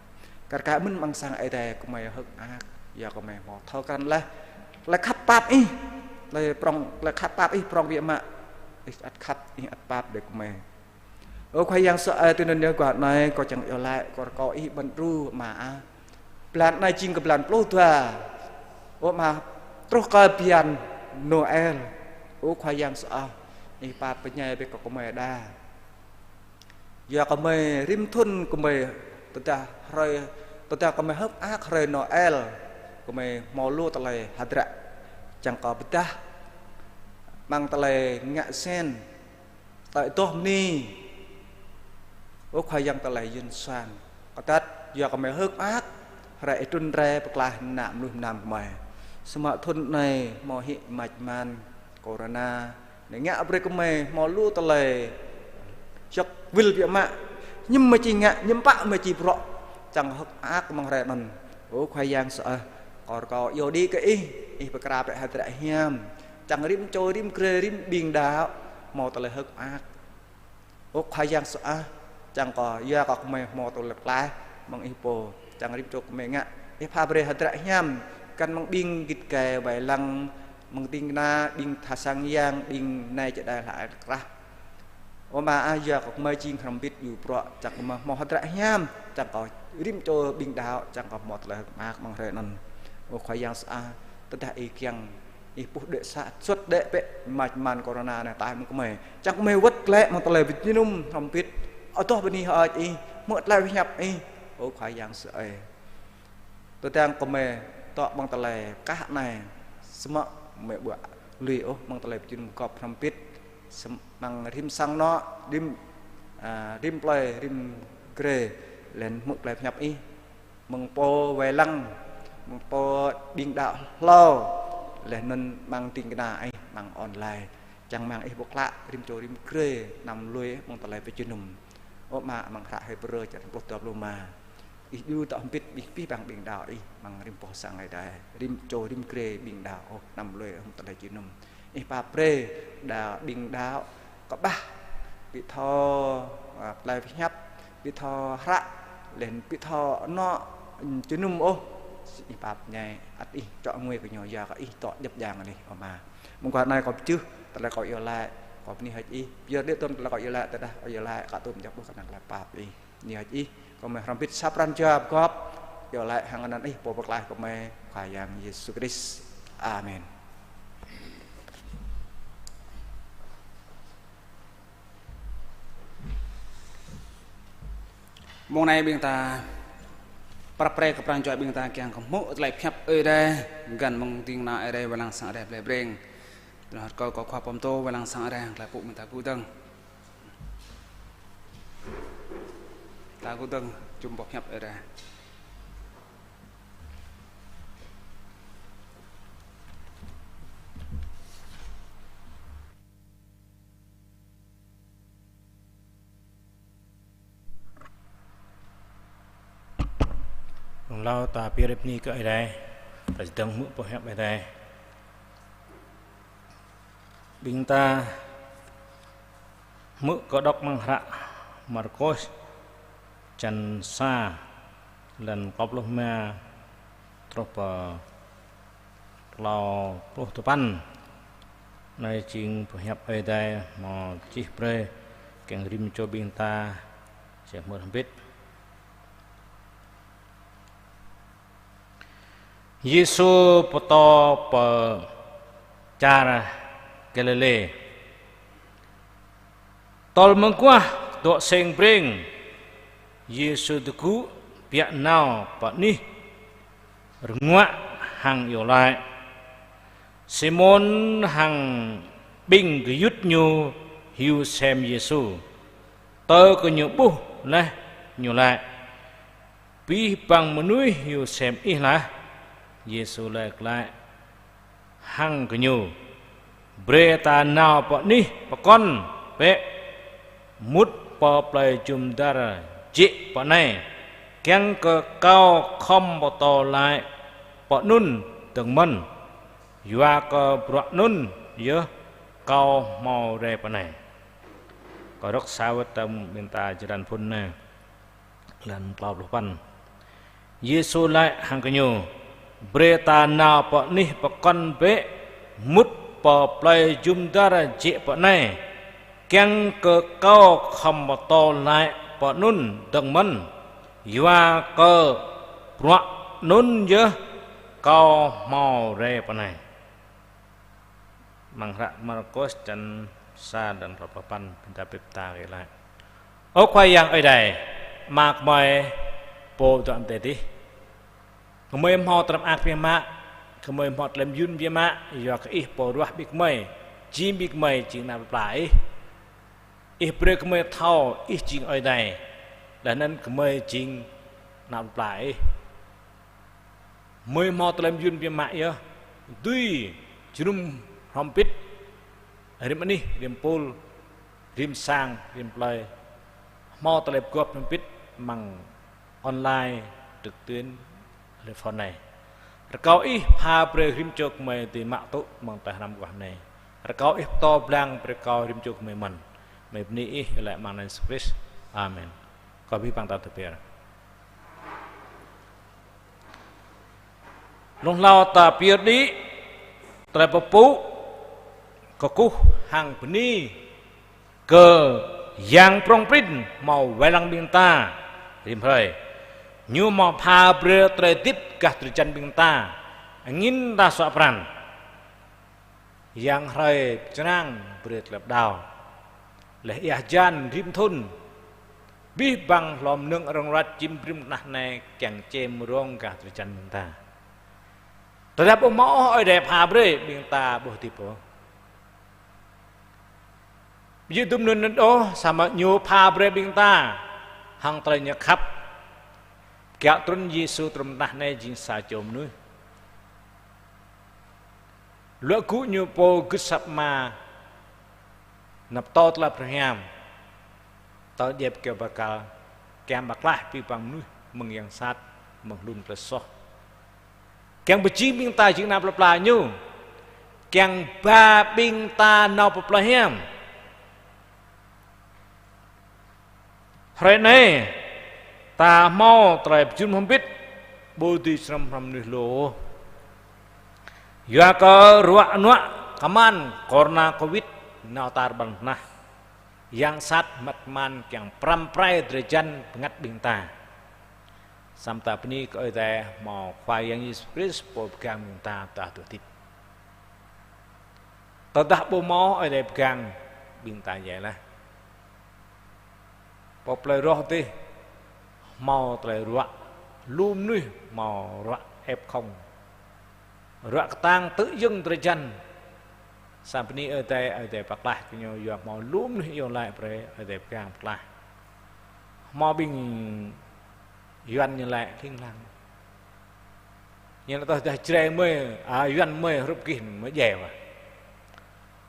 Kar kaĭ mơ̆n amăng sang Ơi Adai gơmơi hơ̆k mơak, yua gơmơi hmâo thâo krăn laih tơlơi khăp pap ih, tơlơi prŏng, tơlơi khăp pap ih prŏng biă mă. Ih ăt khăp, ih ăt pap đơi gơmơi. Ơ Khua Yang sơai, tui anŭn yơh guah anai kâo čang iâu laĭ, kâo rơkâo ih ƀuăn đru ama ah. Blan anai jing kơ blan pluh dua. Ơ ama, truh kơ bơyan Noel. Ơ Khua Yang sơai, ih pap pơñai brơi kơ gơmơi đa. Yua gơmơi rĭm thŭn gơmơi tơdah hrơi, tơdah gơmơi hơ̆k mơak hrơi Noel, gơmơi hmâo lu tơlơi hơdră, čang kơ pơdah amăng tơlơi ngă sen, tơlơi adoh bơni. Ơ Khua Yang, tơlơi yơn suang. Kơtăt yua gơmơi hơ̆k mơak hrơi ih trŭn rai pơklaih ană mơnuih mơnam gơmơi. Samơ̆ thŭn anai hmâo hĭ mač man corona, anai ngă brơi gơmơi hmâo lu tơlơi jŏk wĭl biă mă. Hiư̆m mơi či ngă, hiư̆m pă mơi či bruă, čang hơ̆k mơak amăng hrơi anŭn. Ơ Khua Yang sơai, kâo rơkâo iâu đĭ kơ ih, ih pơkra brơi hơdră hiam, čang rĭm čô, rĭm grê, rĭm ƀing đaŏ hmâo tơlơi hơ̆k mơak. Ơ Khua Yang sơai, čang kơ yua kơ gơmơi hmâo tơlơi pơklaih, mơ̆ng Ih pô, čang rĭm čô gơmơi ngă, Ih pha brơi hơdră hiam, kăn mơ̆ng ƀing git gai wai lăng, mơ̆ng ding kơna, ƀing tha sang yang, ƀing nai čơđai hlak ai krah. Ơ Ama ah, yua kơ gơmơi jing hrŏm hơbĭt yua bruă, čang gơmơi hmâo hơdră hiam, čang kơ rĭm čô ƀing đaŏ, čang kơ hmâo tơlơi mơak amăng hrơi anŭn. Ơ Khua Yang sơa, tơdah Ih kiăng, Ih puh đĕ sa, suôt đĕ bĕ, mă čơman corona anai taih mơ̆ng gơmơi. Čang gơmơi wơ̆t glaĭ mơ̆ng tơlơi pơjơnum hrŏm hơbĭt, adoh bơni hơơč Ih, hmư̆ tơlơi pơhiăp Ih, ơ Khua Yang sơai. Tơdang gơmơi dŏ amăng tơlơi kah anai, samơ̆ gơmơi ƀu lui ôh amăng tơlơi pơjơnum gŏp hrŏm hơbĭt, amăng rĭm sang anŏ, rĭm, a, rĭm plơi, rĭm grê, laih anŭn hmư̆ tơlơi pơhiăp Ih, mơ̆ng pô wai lăng, mơ̆ng pô ƀing đaŏ hlâo, laih anŭn amăng ding kơna Ih, amăng online. Čang rơmang Ih pơklă rĭm čô rĭm grê, anăm lui amăng tơlơi pơjơnum. Ơ Ama, amăng hră Hêbrơ črăn pluh dua pluh rơma. Ih djru dŏ hơbĭt ƀing abih bang ƀing đaŏ Ih amăng rĭm boh sang Ơi Adai. Rĭm čô rĭm grê ƀing đaŏ ôh, anăm lui amăng tơlơi jơnum. Ih pap brơi đa ƀing đaŏ kơƀah, ƀu thâo, a, tơlơi pơhiăp, ƀu thâo hră, laih anŭn ƀu thâo anŏ jơnum ôh. Ih pap ñai, ăt Ih čŏk ngui kơ ñu yua kơ Ih dŏ djŏp djang laih, ơ Ama. Mơguah anai kâo pơjưh tơlơi kâo iâu laĭ, kâo bơni hơơč Ih. Pơyơr đĕ tơm tơlơi kâo iâu laĭ, tơdah kâo iâu laĭ, kâo tŭ mơ̆ng jăk ƀuh kơnang tơlơi pap Ih. Bơni hơơč Ih, kâo mơ̆ hrŏm hơbĭt sa pran jua pơgop, iâu laĭ hăng anăn Ih pô pơklaih gơmơi, Khua Yang Yêsu Krist. Amen. Mông anai ƀing ta pap brơi kơ pran jua ƀing ta kiăng kơ hmư̆ tơlơi pơhiăp Ơi Adai, găn mơ̆ng ding kơna Ơi Adai, wai lăng sang Ơi Adai blơi Breng. Tơdah kâo kơ Khua pơtô wai lăng sang Ơi Adai, tơlơi pŭ ƀing ta gŭ dơ̆ng. Ta gŭ dơ̆ng, jum boh pơhiăp Ơi Adai. Mơ̆ng hlâo ta pơyơr bơni kơ Ơi Adai, ta čơdơ̆ng hmư̆ boh hiăp Ơi Adai. Ƀing ta hmư̆ kơ đŏk amăng hră Markôs črăn sa, lăn klâo pluh rơma truh pơ klâo pluh tơpăn. Anai jing boh hiăp Ơi Adai hmâo čih brơi kiăng rĭm čô ƀing ta či hmư̆ hrŏm hơbĭt. Yêsu pơtô pơ čar Galilê. Tơl mơguah dŏ sêng brêng, Yêsu tơgŭ biă nao pơ anih rơnguă hăng iâu laĭ. Simôn hăng ƀing gơyut ñu hyu sem Yêsu. Tơ kơ ñu ƀuh laih, ñu laĭ: Abih bang mơnuih hyu sem Ih lah. Yêsu laĭ glaĭ hăng gơñu: Brơi ta nao pơ anih pơkŏn bĕ, mŭt pơ plơi jum dar jĕ pơ anai, kiăng kơ Kâo khŏm pơtô laĭ pơ anŭn dơ̆ng mơ̆n, yua kơ bruă anŭn yơh Kâo hmâo rai pơ anai. Kâo rơ̆k sa wơ̆t tơm ƀing ta črăn phŭn anai. Lăn klâo pluh păn. Yêsu laĭ hăng gơñu: Brơi ta nao pơ anih pơkŏn bĕ, mŭt pơ plơi jum dar jĕ pơ anai, kiăng kơ Kâo khŏm pơtô laĭ pơ anŭn dơ̆ng mơ̆n, yua kơ bruă anŭn yơh Kâo hmâo rai pơ anai. Amăng hră Markôs črăn sa, lăn klâo pluh păn, ƀing ta bĕ ta kơ laĭ: Ơ Khua Yang Ơi Adai, Ama gơmơi pô dŏ amăng adai adih. Gơmơi hmâo tơlơi mơak biă mă, gơmơi hmâo tơlơi mơyŭn biă mă, yua kơ Ih pô ruah ƀing gơmơi, jing ƀing gơmơi jing ană plơi pla Ih. Ih brơi gơmơi thâo Ih jing Ơi Adai, laih anŭn gơmơi jing ană plơi pla Ih. Gơmơi hmâo tơlơi mơyŭn biă mă yơh, dưi jơnum hrŏm hơbĭt, rĭm anih, rĭm pul, rĭm sang, rĭm plơi, hmâo tơlơi pơgop hrŏm hơbĭt amăng online, trực tuyến, lĕ phone anai. Rơkâo Ih pha brơi rĭm čô gơmơi dưi mă tŭ amăng tơlơi hrăm mơguah anai. Rơkâo Ih pơtô blang brơi kơ rĭm čô gơmơi mơ̆n. Gơmơi bơni Ih, laĭ amăng anăn Yêsu Krist. Amen. Kâo abih bang ta tơbiă. Lŏng hlâo ta pơyơr đĭ tơlơi pơpŭ kơkuh hăng bơni kơ Yang prŏng prin hmâo wai lăng ƀing ta rĭm hrơi. Ñu hmâo pha brơi tơlơi hơdip gah drơi jăn ƀing ta, angĭn ta suă pran. Yang hrơi pơčrang brơi tơlơi pơđao. Laih ia hơjan rĭm thŭn, abih bang hlô mơnơ̆ng rŏng rơwat čim brĭm tơnah anai kiăng čem rông gah drơi jăn ƀing ta. Tơdah ƀu hmâo ôh Ơi Adai pha brơi, ƀing ta ƀu hơdip ôh. Ƀu djơ̆ dum anŭn ôh, samơ̆ Ñu pha brơi ƀing ta hăng tơlơi Ñu khăp. Kiaŏ trŭn Yêsu trŭn tơnah anai jing sa čô mơnuih. Luă gŭ Ñu pô gưt asăp Ama, nao pơtô tơlơi pơhrăm, tơl djai kơyâo bơrkal, kiăng pơklaih abih bang mơnuih mơ̆ng yang sat, mơ̆ng hlŭn tơlơi soh. Kiăng pơjing ƀing ta jing ană plơi pla Ñu, kiăng ba ƀing ta nao pơ plơi hiam. Hrơi anai, ta hmâo tơlơi pơjun hơbĭt, ƀu dưi srăm hrăm mơnuih lu. Yua kơ ruă nuă kơman corona covid nao tar ƀar lŏn tơnah. Yang sat măt kơman kiăng pơrăm pơrai drơi jăn bơngăt ƀing ta. Samơ̆ ta bơni kơ Ơi Adai hmâo Khua Yang Yêsu Krist pô pơgang ƀing ta tơdah dŏ hơdip. Tơdah ƀu hmâo Ơi Adai pơgang, ƀing ta djai laih. Pơ plơi Rŏh adih hmâo tơlơi ruă, lu mơnuih hmâo ruă F không. Ruă kơtang tơ̆ yơ̆ng drơi jăn. Samơ̆ bơni Ơi Adai, Ơi Adai pơklaih kơ ñu, yua hmâo lu mơnuih iâu laĭ brơi, Ơi Adai pơgang pơklaih. Hmâo ƀing Yuan ñu laĭ hling hlang. Ñu laĭ tơdah Jrai mơi, a, Yuan mơi hrup gih mơi djai wa.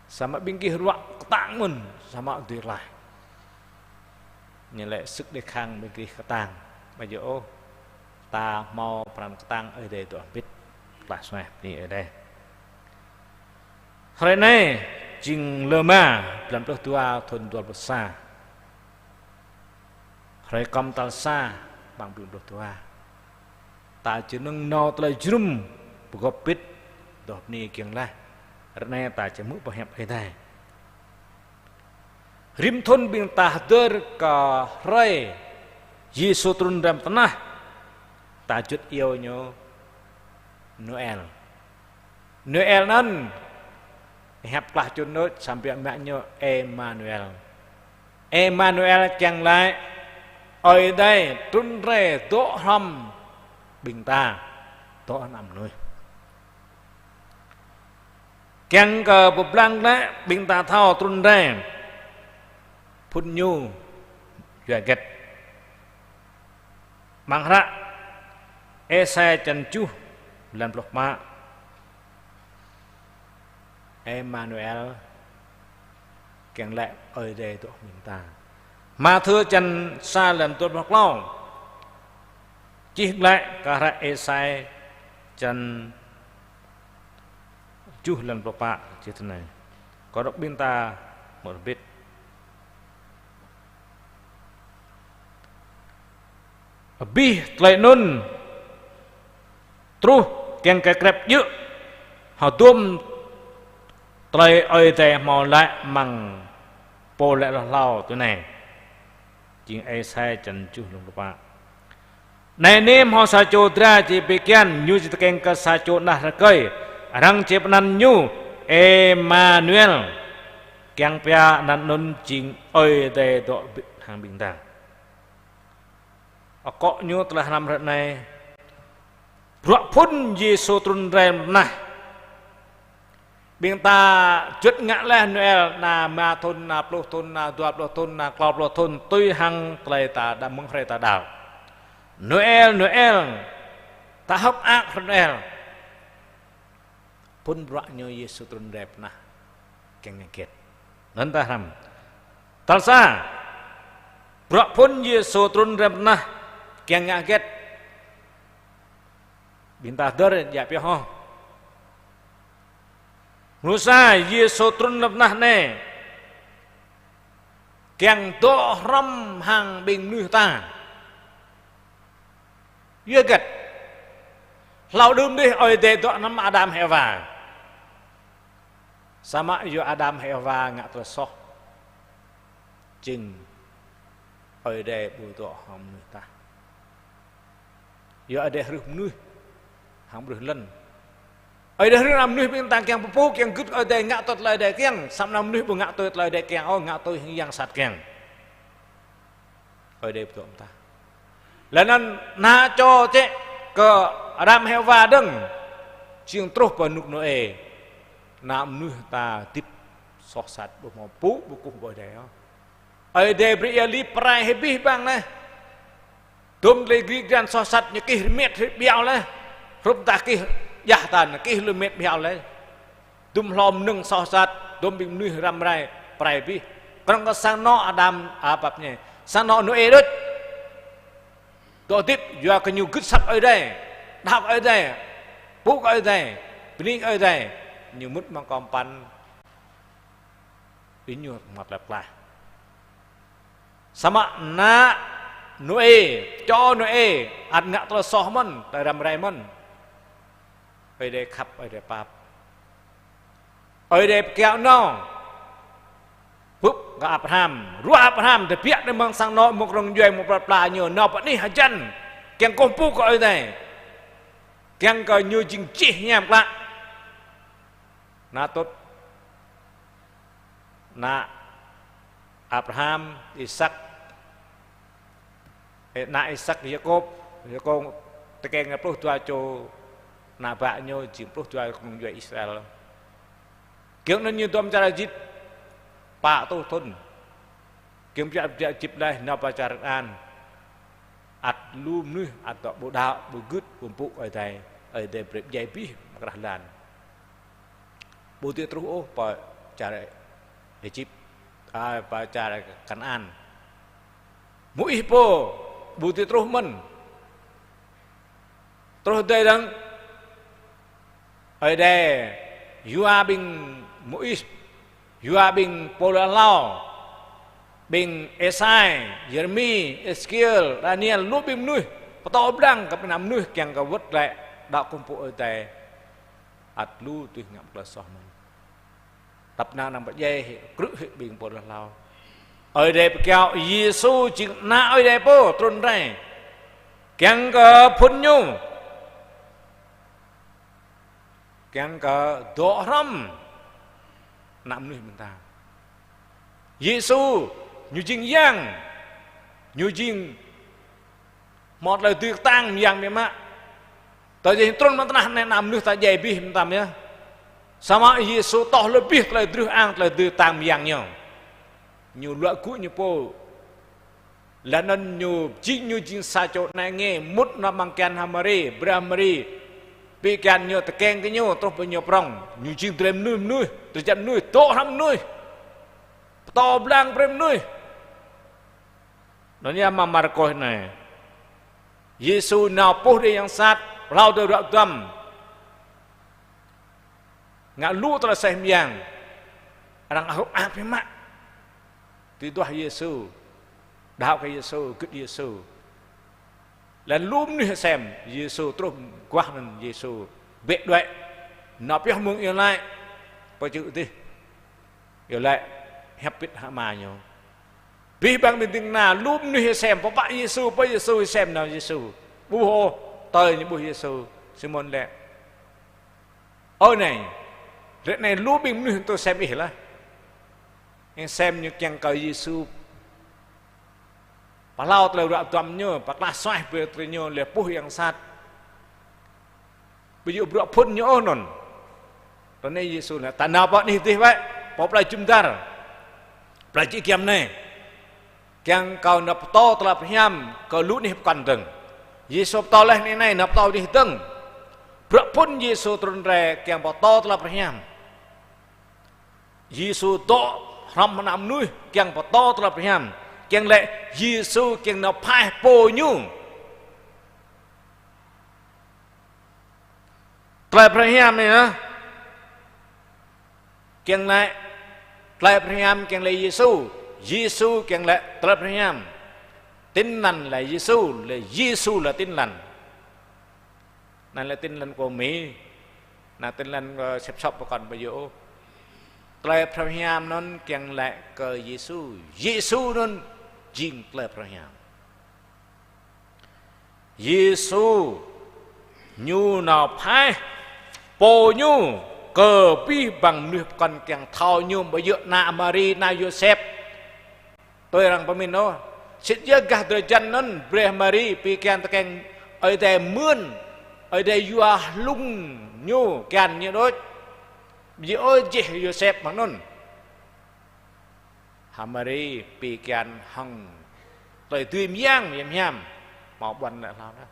Samơ̆ ƀing gih ruă kơtang mơ̆n, samơ̆ dưi laih. Ñu laĭ sức đề kháng ƀing gih kơtang. Ƀu djơ̆ ôh, ta hmâo pran kơtang Ơi Adai dŏ hơbĭt. Pơklaih suaih bơni Ơi Adai. Hrơi anai, jing lơ rơma, blan pluh dua, thun dua pluh sa. Hrơi kơm tal sa, amăng blan pluh dua. Ta čơnơ̆ng nao tơlơi jơnum pơgop pit, dŏ bơni kiăng laih. Ră anai ta či hmư̆ pơhiăp Ơi Adai. Rĭm thŭn ƀing ta hơdơr kơ hrơi Yêsu trŭn rai mơ̆ng tơnah, ta juăt iâu ñu Noel. Noel anŭn, hiăp klah čun đôč, samơ̆ biă mă ñu Emmanuel. Emmanuel kiăng laĭ, Ơi Adai trŭn rai dŏ hrŏm ƀing ta, dŏ ană mơnuih. Kiăng kơ pơblang glaĭ ƀing ta thâo trŭn rai phŭn ñu yua hơget. Amăng hră Êsai čăn tơjuh, blan pluh pă. Emmanuel, kiăng laĭ Ơi Adai dŏ ƀing ta. Mathiơ čăn sa, blan dua pluh klâo. Čih glaĭ kơ hră Êsai čăn tơjuh, blan pluh pă, čih tui anai. Kơ dŏ ƀing ta hmư̆ hơbĭt. Abih tơlơi anŭn truh kiăng kơ krep djơ̆ hơdôm tơlơi Ơi Adai hmâo laĭ amăng pô laĭ hloh hlâo tui anai. Jing Êsai čăn tơjuh, blan pluh pă. Anai nê hmâo sa čô dra či pi kian, ñu či tơkeng kơ sa čô ană rơkơi, arăng či pơanăn ñu Emmanuel. Kiăng pia anăn anŭn jing Ơi Adai dŏ hăng ƀing ta. Akŏ ñu tơlơi hrăm hrơi anai. Bruă phŭn Yêsu trŭn rai mơ̆ng tơnah. Ƀing ta juăt ngă laih Noel, anai rơma thŭn, anai pluh thŭn, anai dua pluh thŭn, anai klâo pluh thŭn, tui hăng tơlơi ta đa mơ̆ng hrơi ta đaŏ. Noel, Noel, ta hơ̆k mơak hrơi Noel. Phŭn bruă ñu Yêsu trŭn rai mơ̆ng tơnah kiăng ngă hơget. Anŭn ta hrăm. Tal sa, bruă phŭn Yêsu trŭn rai mơ̆ng tơnah kiăng ngă hơget. Ƀing ta hơdơr djă pioh ôh. Mrô sa, Yêsu trŭn rai mơ̆ng tơnah anai kiăng dŏ hrŏm hăng ƀing mơnuih ta. Yua hơget? Hlâo đưm dih Ơi Adai dŏ hrŏm Adam Hêwa. Samơ̆ yua Adam Hêwa ngă tơlơi soh, jing Ơi Adai ƀu dŏ hăng mơnuih tah. Yua Ơi Adai hrih mơnuih hăng ƀrưh lŏn. Ơi Adai hrih ană mơnuih ƀing ta kiăng pơpŭ, kiăng gưt Ơi Adai, ngă tui tơlơi Ơi Adai kiăng. Samơ̆ ană mơnuih ƀu ngă tui tơlơi Ơi Adai kiăng ôh, ngă tui hăng yang sat kiăng. Ơi Adai ƀu dŏ mơ̆ tah. Laih anŭn ană čô čĕ kơ Adam Hêwa dơ̆ng, jing truh pơ rơnŭk Nôê. Ană mơnuih ta hơdip soh sat, ƀu hmâo pơpŭ, ƀu kơkuh ƀơi Ơi Adai ôh. Ơi Adai brơi ia lip prai hĭ abih bang laih. Dôm tơlơi gri gran soh sat ñu kih rơmet hĭ ƀiă laih. Hrup ta kih djah ta, ñu kih rơmet ƀiă laih. Dôm hlô mơnơ̆ng soh sat, dôm ƀing mơnuih răm rai prai abih. Krŏng kơ sang anŏ Adam, a, pap ñe. Sang anŏ Nôê đôč. Dŏ hơdip, yua kơ ñu gưt asăp Ơi Adai. Đaŏ kơ Ơi Adai. Pŭ kơ Ơi Adai. Bơni kơ Ơi Adai. Ñu mŭt amăng kơmpăn. Ƀing ñu mơ̆t lăp klah. Samơ̆ ană Nôê, čô Nôê, ăt ngă tơlơi soh mơ̆n, tơlơi răm rai mơ̆n. Ơi Adai khăp, Ơi Adai pap. Ơi Adai pơkiaŏ nao. Bưp kơ Abraham, ruah Abraham, tơbiă nao mơ̆ng sang anŏ, mơ̆ng krong djuai, mơ̆ng plơi pla ñu, nao pơ anih hơjăn. Kiăng kơkuh pơpŭ kơ Ơi Adai. Kiăng kơ ñu jing čih hiam klă. Ană tŭt, ană Abraham, Isak, ơ, ană Isak, Yakôb, Yakôb tơkeng pluh dua čô ană bă ñu, jing pluh dua kơnung djuai Israel. Giŏng anŭn ñu dŏ amăng čar Êjip pă rơtuh thŭn. Giŏng pơjăp pơjăp Êjip laih nao pơ čar Kanaan. Ăt lu mơnuih, ăt dŏ ƀu đaŏ, ƀu gưt, ƀu pŭ kơ Ơi Adai. Ơi Adai brơi djai abih mơkrah lan. Ƀu dưi truh ôh pơ čar Êjip, a, pơ čar Kanaan. Môis pô, ƀu dưi truh mơ̆n. Truh dơ̆ng, Ơi Adai yua ƀing Môis, yua ƀing pô hlâo, ƀing Êsai, Yêrêmi, Êsêkiel, Daniel, lu ƀing mơnuih, pơtô blang kơ ƀing ană mơnuih kiăng kơ wơ̆t glaĭ đaŏ kơkuh pơpŭ Ơi Adai. Ăt lu tui ngă tơlơi soh mơ̆n. Tăp năng năng pơdjai hĭ, krư̆ hĭ ƀing pô hlâo. Ơi Adai pơkiaŏ Yêsu jing ană Ơi Adai pô trŭn rai. Kiăng kơ phŭn ñu. Kiăng kơ dŏ hrŏm ană mơnuih ƀing ta. Yêsu ñu jing yang, ñu jing hmâo tơlơi dưi kơtang mơyang biă mă. Tơdah ñu trŭn amăng tơnah anai, ană mơnuih ta djai abih mơtam yơh. Samơ̆ Yêsu tŏh lĕ abih tơlơi drưh ang, tơlơi dưi kơtang mơyang ñu. Ñu luă gŭ ñu pô. Laih anŭn ñu jing, ñu jing sa čô ană nge, mŭt nao amăng kian hăng Mari, brơi Mari. Pi kian ñu tơkeng kơ ñu, truh pơ ñu prŏng. Ñu jing drơi mơnuih, mơnuih, drơi jăn mơnuih, dŏ hrŏm mơnuih. Pơtô blang brơi mơnuih. Anŭn yơh amăng Markôs anai. Yêsu nao puh đĭ yang sat, hlâo tơlơi ruă duăm. Ngă lu tơlơi aseh mơyang. Arăng hơ̆k mơak biă mă. Tui duah Yêsu. Đaŏ kơ Yêsu, gưt Yêsu. Laih lu mơnuih sem, Yêsu truh guah anŭn Yêsu. Bĕ đuaĭ. Nao pioh mơ̆ng iâu laĭ. Pơ čư̆ dih. Iâu laĭ hiăp pĭt hăng ama ñu. Abih bang ƀing ding kơna, lu mơnuih sem, pơpă Yêsu, pơ Yêsu sem nao Yêsu. Ƀuh ôh, tơl ñu ƀuh Yêsu, Simôn laĭ: Ơ nai, ră anai lu ƀing mơnuih tŭ sem ih laih. Yang sem ñu kiăng kơ Yêsu pơhlao tơlơi ruă duăm ñu, pơklah suaih brơi tơlơi ñu, laih puh yang sat. Ƀu djơ̆ bruă phŭn ñu ôh anŭn. Ră anai Yêsu laĭ: Ta nao pơ anih dih wơ̆t, pơ plei jum dar, plei čư̆ giăm anai. Kiăng kơ nao pơtô tơlơi pơhiam kơ lu anih pơkŏn dơ̆ng. Yêsu pơtô laih anih anai, nao pơtô anih dơ̆ng. Bruă phŭn Yêsu trŭn rai kiăng pơtô tơlơi pơhiam. Yêsu dŏ hrŏm ană mơnuih kiăng pơtô tơlơi pơhiam. Kiăng laĭ Yêsu kiăng nao phaih pô ñu. Tơlơi pơhiam anai yơh. Kiăng laĭ tơlơi pơhiam kiăng laĭ Yêsu. Yêsu kiăng laĭ tơlơi pơhiam. Tin lành là Yêsu, là Yêsu là tin lành. Anai lĕ Tin Lành kơ Mi, anai Tin Lành kơ sĕp sŏp pơkŏn ƀu djơ̆ ôh. Tơlơi phrâo hiam anŭn kiăng laĭ kơ Yêsu. Yêsu anŭn jing tơlơi phrâo hiam. Yêsu ñu nao phaih pô ñu kơ abih bang mơnuih pơkŏn kiăng thâo ñu ƀu djơ̆ ană Mari, ană Yôsep. Tui arăng pơmĭn ôh. Sĭt yơh gah drơi jăn anŭn brơi Mari pi kian tơkeng Ơi Adai mưn, Ơi Adai yua hlung ñu kian ñu đôč. Ƀu djơ̆ ôh jih Yôsep mơ̆ng anŭn. Hăng Mari pi kian hăng tơlơi dưi mơyang hiam hiam. Hmâo ƀuăn lĕ hlâo anŭn.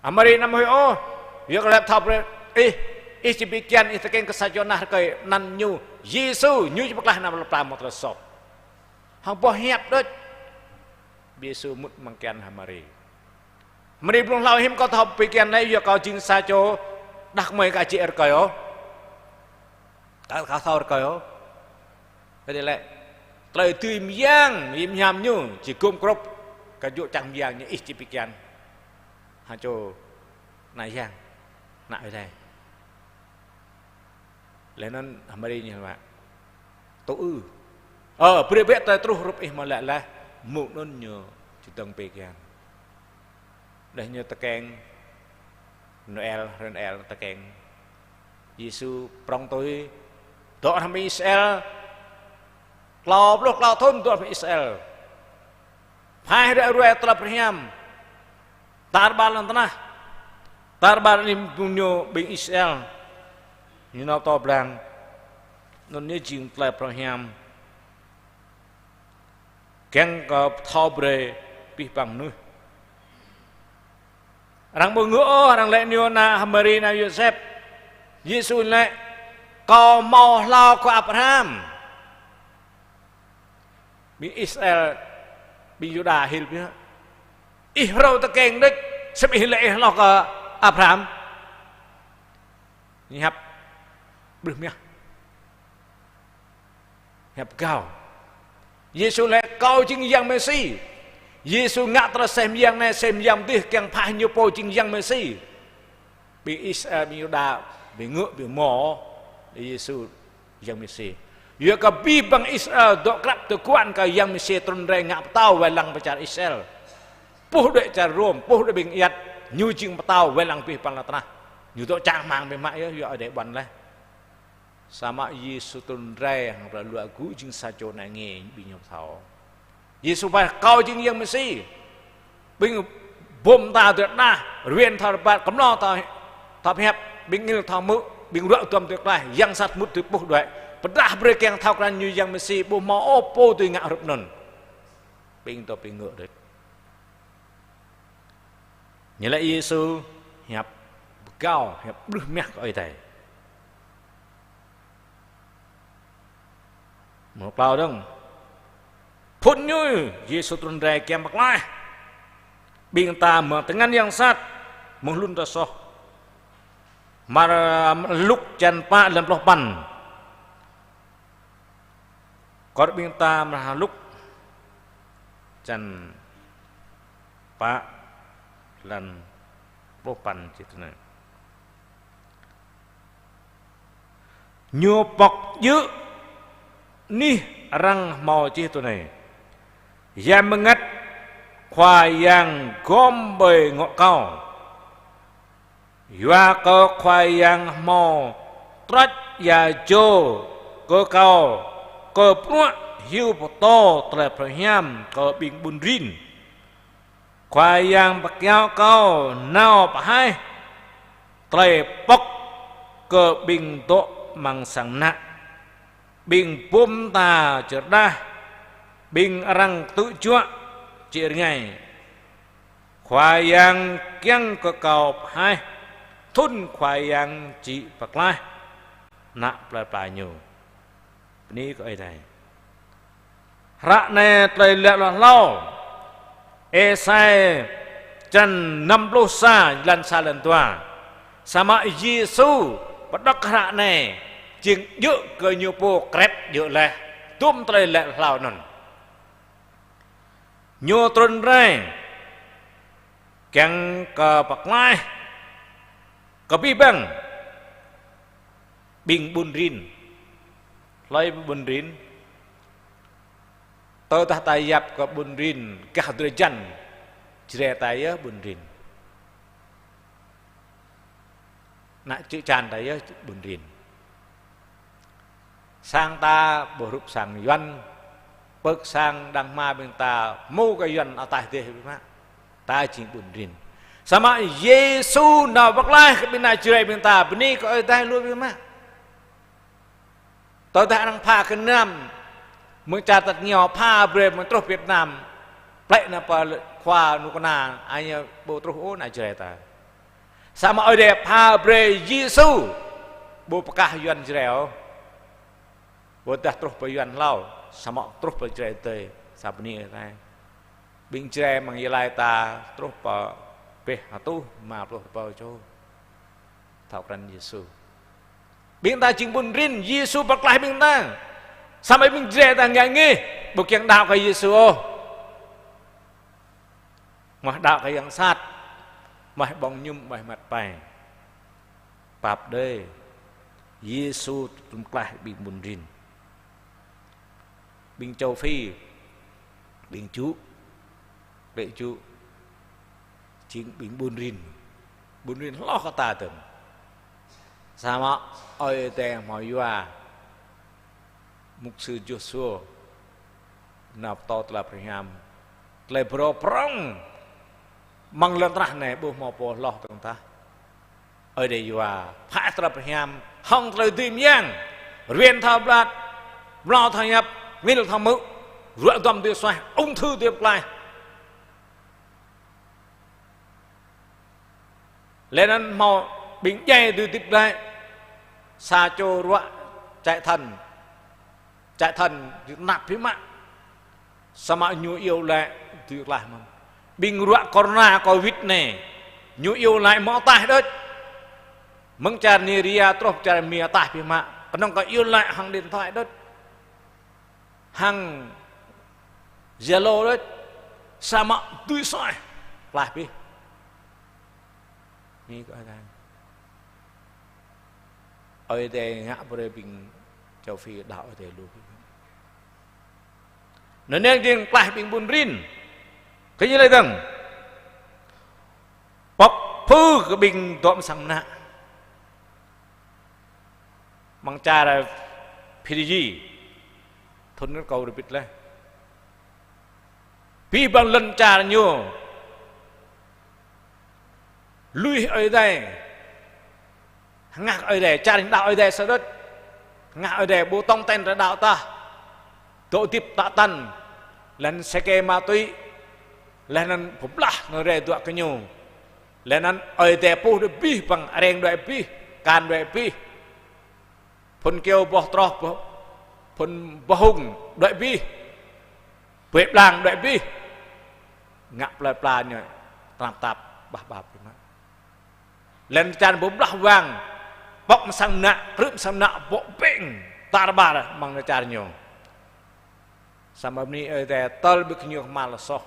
Hăng Mari anăm huĭ ôh, yua kơ lĕ thâo brơi ih, ih či pi kian ih tơkeng kơ sa čô nah rơkơi anăn ñu Yêsu, ñu či pơklaih ană plei pla mơ̆ng tơlơi soh. Hăng boh hiăp đôč. Yêsu mŭt amăng kian hăng Mari. Mari blung hlâo: Hiư̆m kâo thâo pi kian lĕ, yua kâo jing sa čô đah kơmơi aka jĕ rơkơi ôh. Kâo aka thâo rơkơi ôh. Kơ dih lĕ tơlơi dưi mơyang hiam hiam ñu či gum grŭp kơ jŭ čang mơyang ñu ih či pi kian hăng čô ană yang, ană Ơi Adai. Laih anŭn Mari ñu laĭ: Tŭ ư. Ơ, brơi bĕ tơlơi truh hrup ih hmâo laĭ laih. Mơ̆ng anŭn ñu či dơ̆ng pi kian. Laih ñu tơkeng Noel, hrơi Noel tơkeng Yêsu prŏng tui dŏ hrŏm ƀing Israel. Klâo pluh klâo thŭn dŏ hrŏm ƀing Israel. Phaih ră ruai tơlơi phrâo hiam. Tar ƀar lŏn tơnah. Tar ƀar anih mơ̆ng ñu ƀing Israel. Ñu nao pơtô blang. Anŭn ñu jing tơlơi phrâo hiam. Kiăng kơ pơthâo brơi abih bang mơnuih. Arăng ƀu ngă ôh, arăng laĭ ñu ană Mari, ană Yôsep. Yêsu laĭ: Kâo hmâo hlâo kơ Abraham. Ƀing Israel, ƀing Yuđa hil biă. Ih hrâo tơkeng đôč, sĭt ih laĭ ih hlâo kơ Abraham. Ñu hiăp brưh mah. Hiăp gao. Yêsu laĭ: Kâo jing Yang Mêsi. Yêsu ngă tơlơi aseh mơyang anai, aseh mơyang adih kiăng phaih ñu pô jing Yang Mêsi. Ƀing Israel, ƀing Yuđa, ƀing ngă, ƀing hmâo Yêsu Yang Mêsi. Yua kơ abih bang Israel dŏ krăp tơguan kơ Yang Mêsi trŭn rai ngă pơtao wai lăng pơ čar Israel. Puh đuaĭ čar Rôm, puh đuaĭ ƀing ayăt, ñu jing pơtao wai lăng abih bang lŏn tơnah. Ñu dŏ čang rơmang biă mă yơh, yua Ơi Adai ƀuăn laih. Samơ̆ Yêsu trŭn rai hăng plei luă gŭ jing sa čô ană nge ƀing ñu thâo. Yêsu pơhiăp: Kâo jing Yang Mêsi. Ƀing bum ta dŏ đah, rơwen thâo rơbat, kơmlô thâo, thâo pơhiăp, ƀing angel thâo hmư̆, ƀing ruă duăm dưi klaih, yang sat mŭt dưi puh đuaĭ. Pơdah brơi kiăng thâo krăn ñu Yang Mêsi, ƀu hmâo ôh pô dưi ngă hrup anŭn. Ƀing tơ ƀing ngă đôč. Ñu laĭ Yêsu hiăp pơgao, hiăp brưh mah kơ Ơi Adai. Mơ̆ng klâo dơ̆ng. Phŭn ñu Yêsu trŭn rai kiăng pơklaih ƀing ta mơ̆ng tơngan yang sat, mơ̆ng hlŭn tơlơi soh. Mơ̆ng Luk čăn pă lăn pluh păn. Kơ ƀing ta mơ̆ng Luk čăn pă lăn pluh păn čih tui anai. Ñu pŏk djơ̆ anih arăng hmâo čih tui anai: Yang Bơngăt Khua Yang gom ƀơi ngŏ kâo. Yua kơ Khua Yang hmâo trăč ia jô kơ kâo, kơ bruă hyu pơtô tơlơi phrâo hiam kơ ƀing ƀun rin. Khua Yang pơkiaŏ kâo nao pơhaih tơlơi pŏk kơ ƀing dŏ amăng sang mơnă, ƀing bum ta čơrđah, ƀing arăng kơtư̆ juă či rơngai. Khua Yang kiăng kơ kâo pơhaih thŭn Khua Yang či pơklaih ană plei pla Ñu. Bơni kơ Ơi Adai. Hră anai tơlơi laĭ hloh hlâo. Êsai čăn năm pluh sa, lăn sa lăn dua. Samơ̆ Yêsu pơđŏk hră anai jing djơ̆ kơ Ñu pô krep djơ̆ laih. Dôm tơlơi laĭ hloh anŭn. Ñu trŭn rai kiăng kơ pơklaih Kơ abih bang ƀing ƀun rin. Hlơi ƀun rin? Tơdah ta yap kơ ƀun rin gah drơi jăn, Jrai ta yơh ƀun rin. Ană čư̆ čan ta yơh ƀun rin. Sang ta ƀu hrup sang Yuan, pơ̆k sang đang hmua ƀing ta hmâo kơ Yuan ataih dêh biă mă. Ta jing ƀun rin. Samơ̆ Yêsu nao pơklaih kơ ƀing ană Jrai ƀing ta, bơni kơ Ơi Adai lu biă mă. Tơdah arăng pha kơ Nam, mơ̆ng čar tơngia pha brơi mơ̆ng truh Việt Nam, plĕ nao pơ khua nu kơna, anai ƀu truh ôh ană Jrai ta. Samơ̆ Ơi Adai pha brơi Yêsu, ƀu pơkah Yuan Jrai ôh. Ƀôdah truh pơ Yuan hlâo, samơ̆ truh pơ Jrai adơi, sa bơni Ơi Adai. Ƀing Jrai mơ̆ng Gia Lai ta truh pơ pĕ hơtuh rơma pluh rơbâo čô thâo krăn Yêsu. Ƀing ta jing ƀun rin, Yêsu pơklaih ƀing ta. Samơ̆ ƀing Jrai ta ngă ngeh, ƀu kiăng đaŏ kơ Yêsu ôh. Mơ̆ đaŏ kơ yang sat, mơ̆ ƀơ̆ng mơñum, mơ̆ măt pai. Pap đơi, Yêsu trŭn klaih ƀing ƀun rin. Ƀing châu Phi, ƀing Ju, lĕ Ju, jing ƀing ƀun rin. Ƀun rin hloh kơ ta dơ̆ng. Samơ̆ Ơi Adai hmâo yua, mục sư Joshua, nao pơtô tơlơi pơhrăm. Tơlơi pơrô prŏng, mơ̆ng lŏn tơnah anai ƀu hmâo pô hloh dơ̆ng tah. Ơi Adai yua, pha tơlơi pơhrăm, hŏng tơlơi dưi mơyang, ruen thâo blat, mlâo thâo hiăp, mil thâo hmư̆, ruă duăm dưi suaih, ung thư dưi pơklaih. Lĕ anŭn hmâo ƀing djai dưi hơdip glaĭ, sa čô ruă chạy thận, chạy thận dưi tơnap biă mă. Samơ̆ ñu iâu laĭ dưi klaih mơ̆n. Ƀing ruă corona covid anai, ñu iâu laĭ hmâo ataih đôč. Mơ̆ng čar Nigeria truh čar Mi ataih biă mă. Kơnơ̆ng kơ iâu laĭ hăng điện thoại đôč, hăng Zalo đôč, samơ̆ dưi suaih, klaih abih. Bơni kơ Ơi Adai. Ơi Adai ngă brơi ƀing châu Phi đaŏ Ơi Adai lu. Anŭn yơh jing klaih ƀing ƀun rin. Kơ ñu laĭ dơ̆ng. Pŏk pơư kơ ƀing dŏ amăng sang mơnă. Mơ̆ng čar Fiji, thŭn kâo rơbit laih. Abih bang lŏn čar ñu lui Ơi Adai, hơngah Ơi Adai, čar ñu đaŏ Ơi Adai sa đôč, hơngah Ơi Adai ƀu tong ten rai đaŏ tah. Dŏ hơdip tă tăn, laih anŭn sake ma túy, laih anŭn pơblah anŭn rai dŏ kơ ñu. Laih anŭn Ơi Adai puh đuaĭ abih bang, areng đuaĭ abih, akan đuaĭ abih. Phŭn kyâo boh troh, boh, phŭn boh hung đuaĭ abih. Bơi blang đuaĭ abih. Ngă plơi pla ñu tơnap tap, bah bah biă mă. Laih anŭn čar pơblah wang, pŏk amăng sang mơnă, krư̆ amăng sang mơnă, bŏ bĕng, tar ƀar amăng čar ñu. Samơ̆ bơni Ơi Adai tơl ƀing gơñu kơhma̱l soh.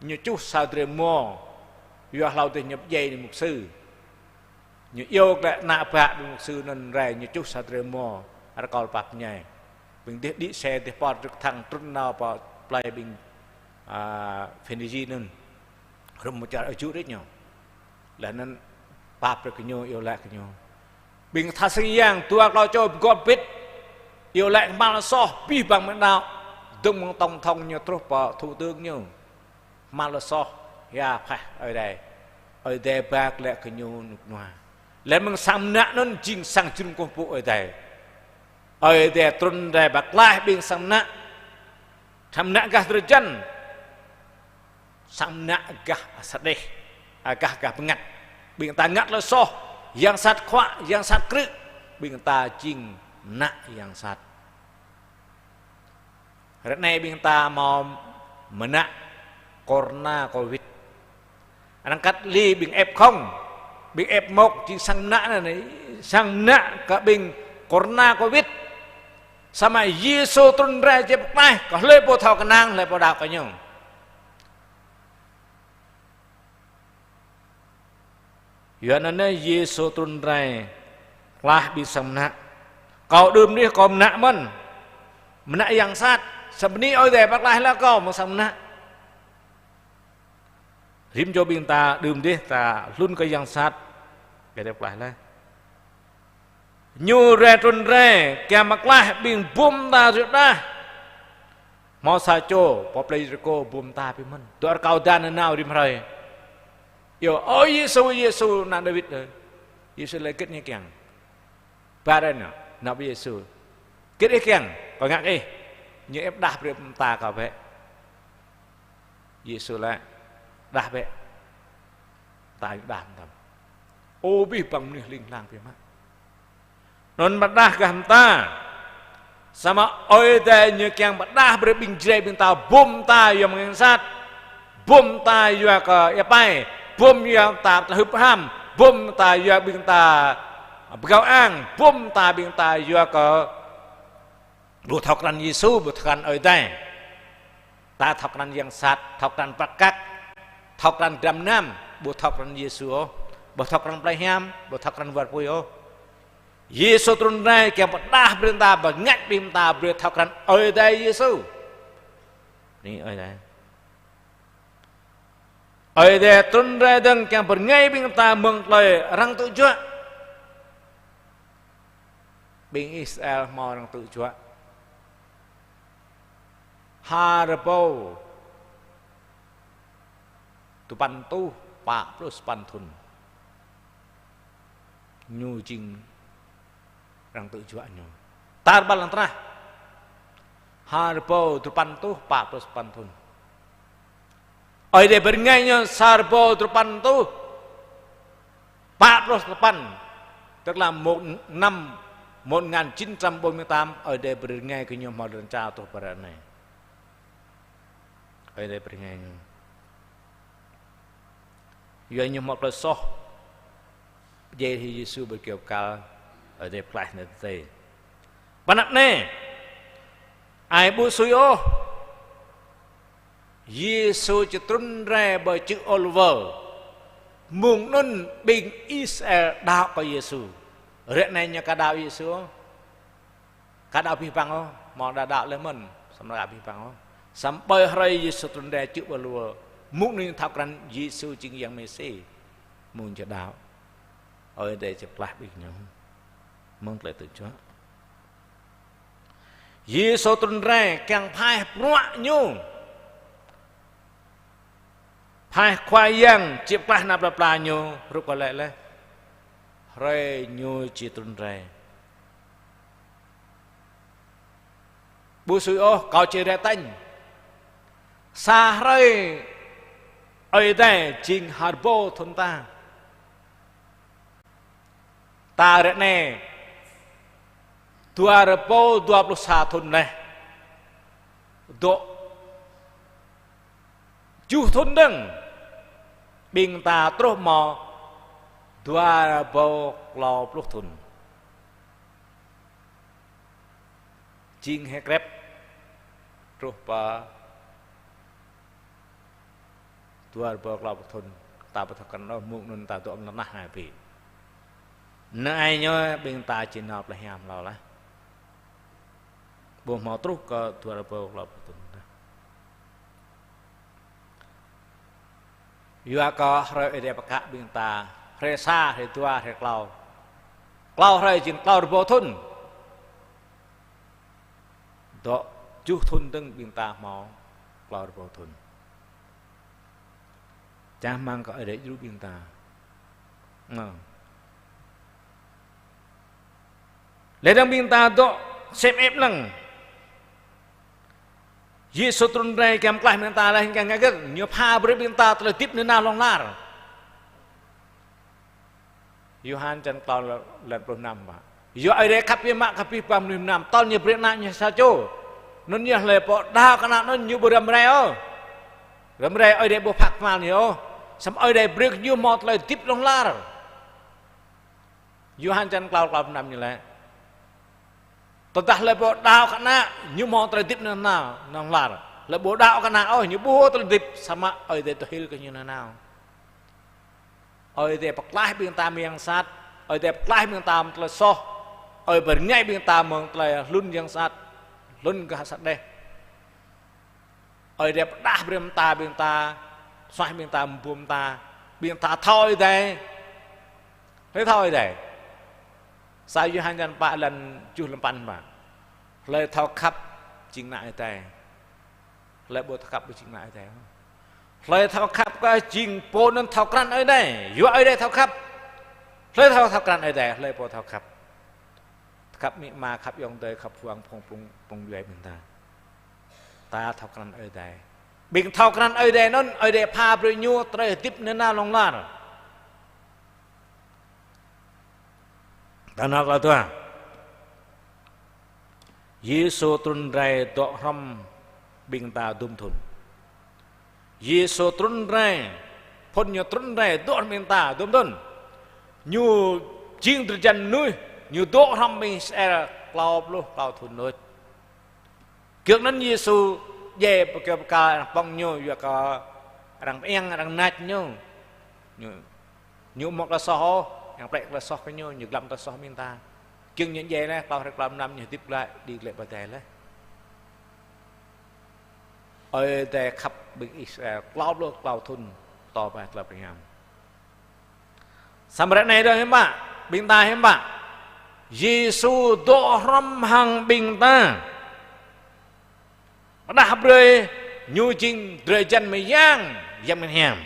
Ñu čuh sa drơi rơmô, yua hlâo dih ñu pơdjai anai mục sư. Ñu iâu glaĭ ană bă ƀing mục sư anŭn rai ñu čuh sa drơi rơmô, rơkâo pap ñai. Ƀing dih đĭ xe dih pơr rơ̆k thăng trŭn nao pơ plơi ƀing, a, Fiji anŭn. Hrŏm mơ̆ng čar Ơi Ju đôč ñu. Laih anŭn pap brơi kơ ñu, iâu laĭ kơ ñu. Ƀing tha sing yang dua klâo čô pơgop bit, iâu laĭ kơhma̱l soh, abih bang mơ̆ng đaŏ, dơ̆ng mơ̆ng tổng thống ñu truh pơ thủ tướng ñu. Kơhma̱l soh, hia phaih Ơi Adai. Ơi Adai ba glaĭ kơ ñu rơnŭk rơnua. Laih mơ̆ng sang mơnă anŭn jing sang jơnum kơkuh pơpŭ Ơi Adai. Ơi Adai trŭn rai ba klaih ƀing sang mơnă. Sang mơnă gah drơi jăn. Sang mơnă gah sa đeh, a, gah, gah bơngăt. Ƀing ta ngă tơlơi soh, yang sat khuă, yang sat krư̆, ƀing ta jing mơnă yang sat. Ră anai ƀing ta hmâo mơnă corona covid. Arăng cách ly ƀing F không, ƀing F một jing sang mơnă anai, sang mơnă kơ ƀing corona covid. Samơ̆ Yêsu trŭn rai či pơklaih, kơ hlơi pô thâo kơnang, hlơi pô đaŏ kơ ñu. Yua anŭn Yêsu trŭn rai, klah ƀing sang mơnă. Kâo đưm dih kâo mơnă mơ̆n. Mơnă yang sat. Samơ̆ bơni Ơi Adai pơklaih laih kâo mơ̆ng sang mơnă. Rĭm čô ƀing ta đưm dih ta hlŭn kơ yang sat. Ơi Adai pơklaih laih. Ñu rai trŭn rai, kiăng pơklaih ƀing bum ta rơđah. Hmâo sa čô, pơ plei Yêrikô bum ta ƀing mơ̆n. Dŏ rơkâo dan nanao rĭm hrơi. Iâu: Ơ Yêsu, Yêsu, ană Dawid ơi. Yêsu laĭ: Hơget ñu kiăng? Ba rai nao, nao pơ Yêsu. Hơget ih kiăng? Kâo ngă kơ ih. Ñu ĕp đah brơi mơta kâo bĕ. Yêsu laĭ: Đah bĕ. Mơta ñu đah mơtam. Ơ, abih bang mơnuih hling hlang biă mă. Anŭn pơđah gah mơta. Samơ̆ Ơi Adai ñu kiăng pơđah brơi ƀing Jrai ƀing ta bum ta yua mơ̆ng yang sat. Bum ta yua kơ ia pai. Bum yua ta tơlơi hưp ham. Bum ta yua ƀing ta pơgao ang. Bum ta ƀing ta yua kơ ƀu thâo krăn Yêsu, ƀu thâo krăn Ơi Adai. Ta thâo krăn yang sat, thâo krăn prăk kăk, thâo krăn dram nam, ƀu thâo krăn Yêsu ôh, ƀu thâo krăn plei hiam, ƀu thâo krăn war apui ôh. Yêsu trŭn rai kiăng pơđah brơi ta, pơngač brơi ta, brơi thâo krăn Ơi Adai Yêsu. Anai Ơi Adai. Ơi Adai trŭn rai dơ̆ng kiăng pơrơngai ƀing ta mơ̆ng tơlơi arăng tŭ juă. Ƀing Israel hmâo arăng tŭ juă. Ha rơbâo duapăn rơtuh pă pluh sapăn thŭn. Ñu jing arăng tŭ juă ñu. Tar ƀar lŏn tơnah. Ha rơbâo duapăn rơtuh pă pluh sapăn thŭn. Ơi Adai pơrơngai ñu sa rơbâo duapăn rơtuh pă pluh sapăn. Tức là một năm, một ngàn chín trăm bốn mươi tám, Ơi Adai pơrơngai kơ ñu hmâo lŏn čar truh pơ ră anai. Ơi Adai pơrơngai ñu. Yua ñu hmâo tơlơi soh. Pơdjai hĭ Yêsu ƀơi kơyâo bơrkal, Ơi Adai pơklaih ñu tơdơi. Pơ anăp anai, ai ƀu sui ôh. Yêsu či trŭn rai pơ čư̆ Ôliwơ. Mơ̆ng anŭn ƀing Israel đaŏ kơ Yêsu. Ră anai ñu ka đaŏ Yêsu ôh. Ka đaŏ abih bang ôh, hmâo đa đaŏ laih mơ̆n, samơ̆ ka abih bang ôh. Samơ̆ ƀơi hrơi Yêsu trŭn rai čư̆ Ôliwơ, mơ̆ng anŭn thâo krăn Yêsu jing Yang Mêsi, mơ̆ng či đaŏ. Ơi Adai či pơklaih ƀing ñu mơ̆ng tơlơi tŭ juă. Yêsu trŭn rai kiăng phaih bruă ñu. Phaih Khua Yang či pơklaih ană plei pla ñu, hrup kơ laĭ laih. Hrơi ñu či trŭn rai. Ƀu sui ôh, kâo či rai tañ. Sa hrơi Ơi Adai jing ha rơbâo thŭn ta. Ta ră anai dua rơbâo dua pluh sa thŭn laih. Dŏ tơjuh thŭn dơ̆ng, ƀing ta truh mơ̆ dua rơbâo klâo pluh thŭn. Jing hĕ krep truh pơ dua rơbâo klâo pluh thŭn, ta ƀu thâo krăn ôh, mơ̆ng anŭn ta dŏ amăng tơnah anai ƀĭ. Anai ñu ƀing ta či nao plei hiam hlâo laih. Ƀu hmâo truh kơ dua rơbâo klâo pluh thŭn ôh. Yua kơ hrơi Ơi Adai pơkă ƀing ta, hrơi sa, hrơi dua, hrơi klâo. Klâo hrơi jing klâo rơbâo thŭn. Dŏ tơjuh thŭn dơ̆ng ƀing ta hmâo klâo rơbâo thŭn. Čang rơmang kơ Ơi Adai djru ƀing ta. Nơ. Laih dơ̆ng ƀing ta dŏ sem ĕp lăng. Yêsu trŭn rai kiăng pơklaih ƀing ta laih kiăng ngă hơget? Ñu pha brơi ƀing ta tơlơi hơdip nanao hlŏng lar. Yôhan črăn klâo lăn pluh năm mă. Yua Ơi Adai khăp biă mă kơ abih bang mơnuih mơnam, tơl ñu brơi Ană ñu sa čô. Anŭn yơh hlơi pô đaŏ kơ Ană anŭn ñu ƀu răm rai ôh. Răm rai Ơi Adai ƀu phat kơhma̱l ñu ôh. Samơ̆ Ơi Adai brơi kơ ñu hmâo tơlơi hơdip hlŏng lar. Yôhan črăn klâo, klâo pluh năm ñu laĭ: Tơdah hlơi pô đaŏ kơ Ană, ñu hmâo tơlơi hơdip nanao, hlŏng lar. Hlơi ƀu đaŏ kơ Ană ôh, ñu ƀu hmâo tơlơi hơdip, samơ̆ Ơi Adai tơhil kơ ñu nanao. Ơi Adai pơklaih ƀing ta mơ̆ng yang sat, Ơi Adai pơklaih ƀing ta mơ̆ng tơlơi soh, Ơi Adai pơrơngiă ƀing ta mơ̆ng tơlơi hlŭn yang sat, hlŭn kơ sat đeh. Ơi Adai pơdah brơi mơta ƀing ta, suaih ƀing ta, mơbum ta, ƀing ta thâo Ơi Adai. Hlơi thâo Ơi Adai? Sa Yôhan črăn pă lăn tơjuh lăn păn mă: Hlơi thâo khăp jing ană Ơi Adai. Hlơi ƀu thâo khăp ƀu jing ană Ơi Adai. Hlơi thâo khăp kơ jing pô anŭn thâo krăn Ơi Adai, yua Ơi Adai thâo khăp. Hlơi thâo, thâo krăn Ơi Adai, hlơi pô thâo khăp. Khăp amĭ ama, khăp ayŏng adơi, khăp phung, phung, phung, phung djuai ƀing ta. Ta thâo krăn Ơi Adai. Ƀing thâo krăn Ơi Adai anŭn, Ơi Adai pha brơi ñu tơlơi hơdip nanao hlŏng lar. Ta nao tơlơi dua. Yêsu trŭn rai dŏ hrŏm ƀing ta dum thŭn. Yêsu trŭn rai, phŭn ñu trŭn rai dŏ hrŏm ƀing ta dum thŭn. Ñu jing drơi jan mơnuih, ñu dŏ hrŏm ƀing Israel klâo pluh klâo thŭn đôč. Giŏng anŭn Yêsu djai pơkơl pơkal arăng pŏng ñu, yua kơ arăng pơiăng, arăng nač ñu. Ñu, ñu ƀu hmâo tơlơi soh ôh, arăng plĕ tơlơi soh kơ ñu, ñu glăm tơlơi soh ƀing ta. Giŏng ñu djai laih, klâo hrơi klâo mlam ñu hơdip glaĭ, đĭ glaĭ pơ adai laih. Ơi Adai khăp ƀing Israel klâo pluh klâo thŭn, tơl pă tơlơi pơhiam. Samơ̆ ră anai dŏ hiư̆m pă, ƀing ta hiư̆m pă? Yêsu dŏ hrŏm hăng ƀing ta. Pơdah brơi ñu jing drơi jan mơyang Yang Bơngăt Hiam.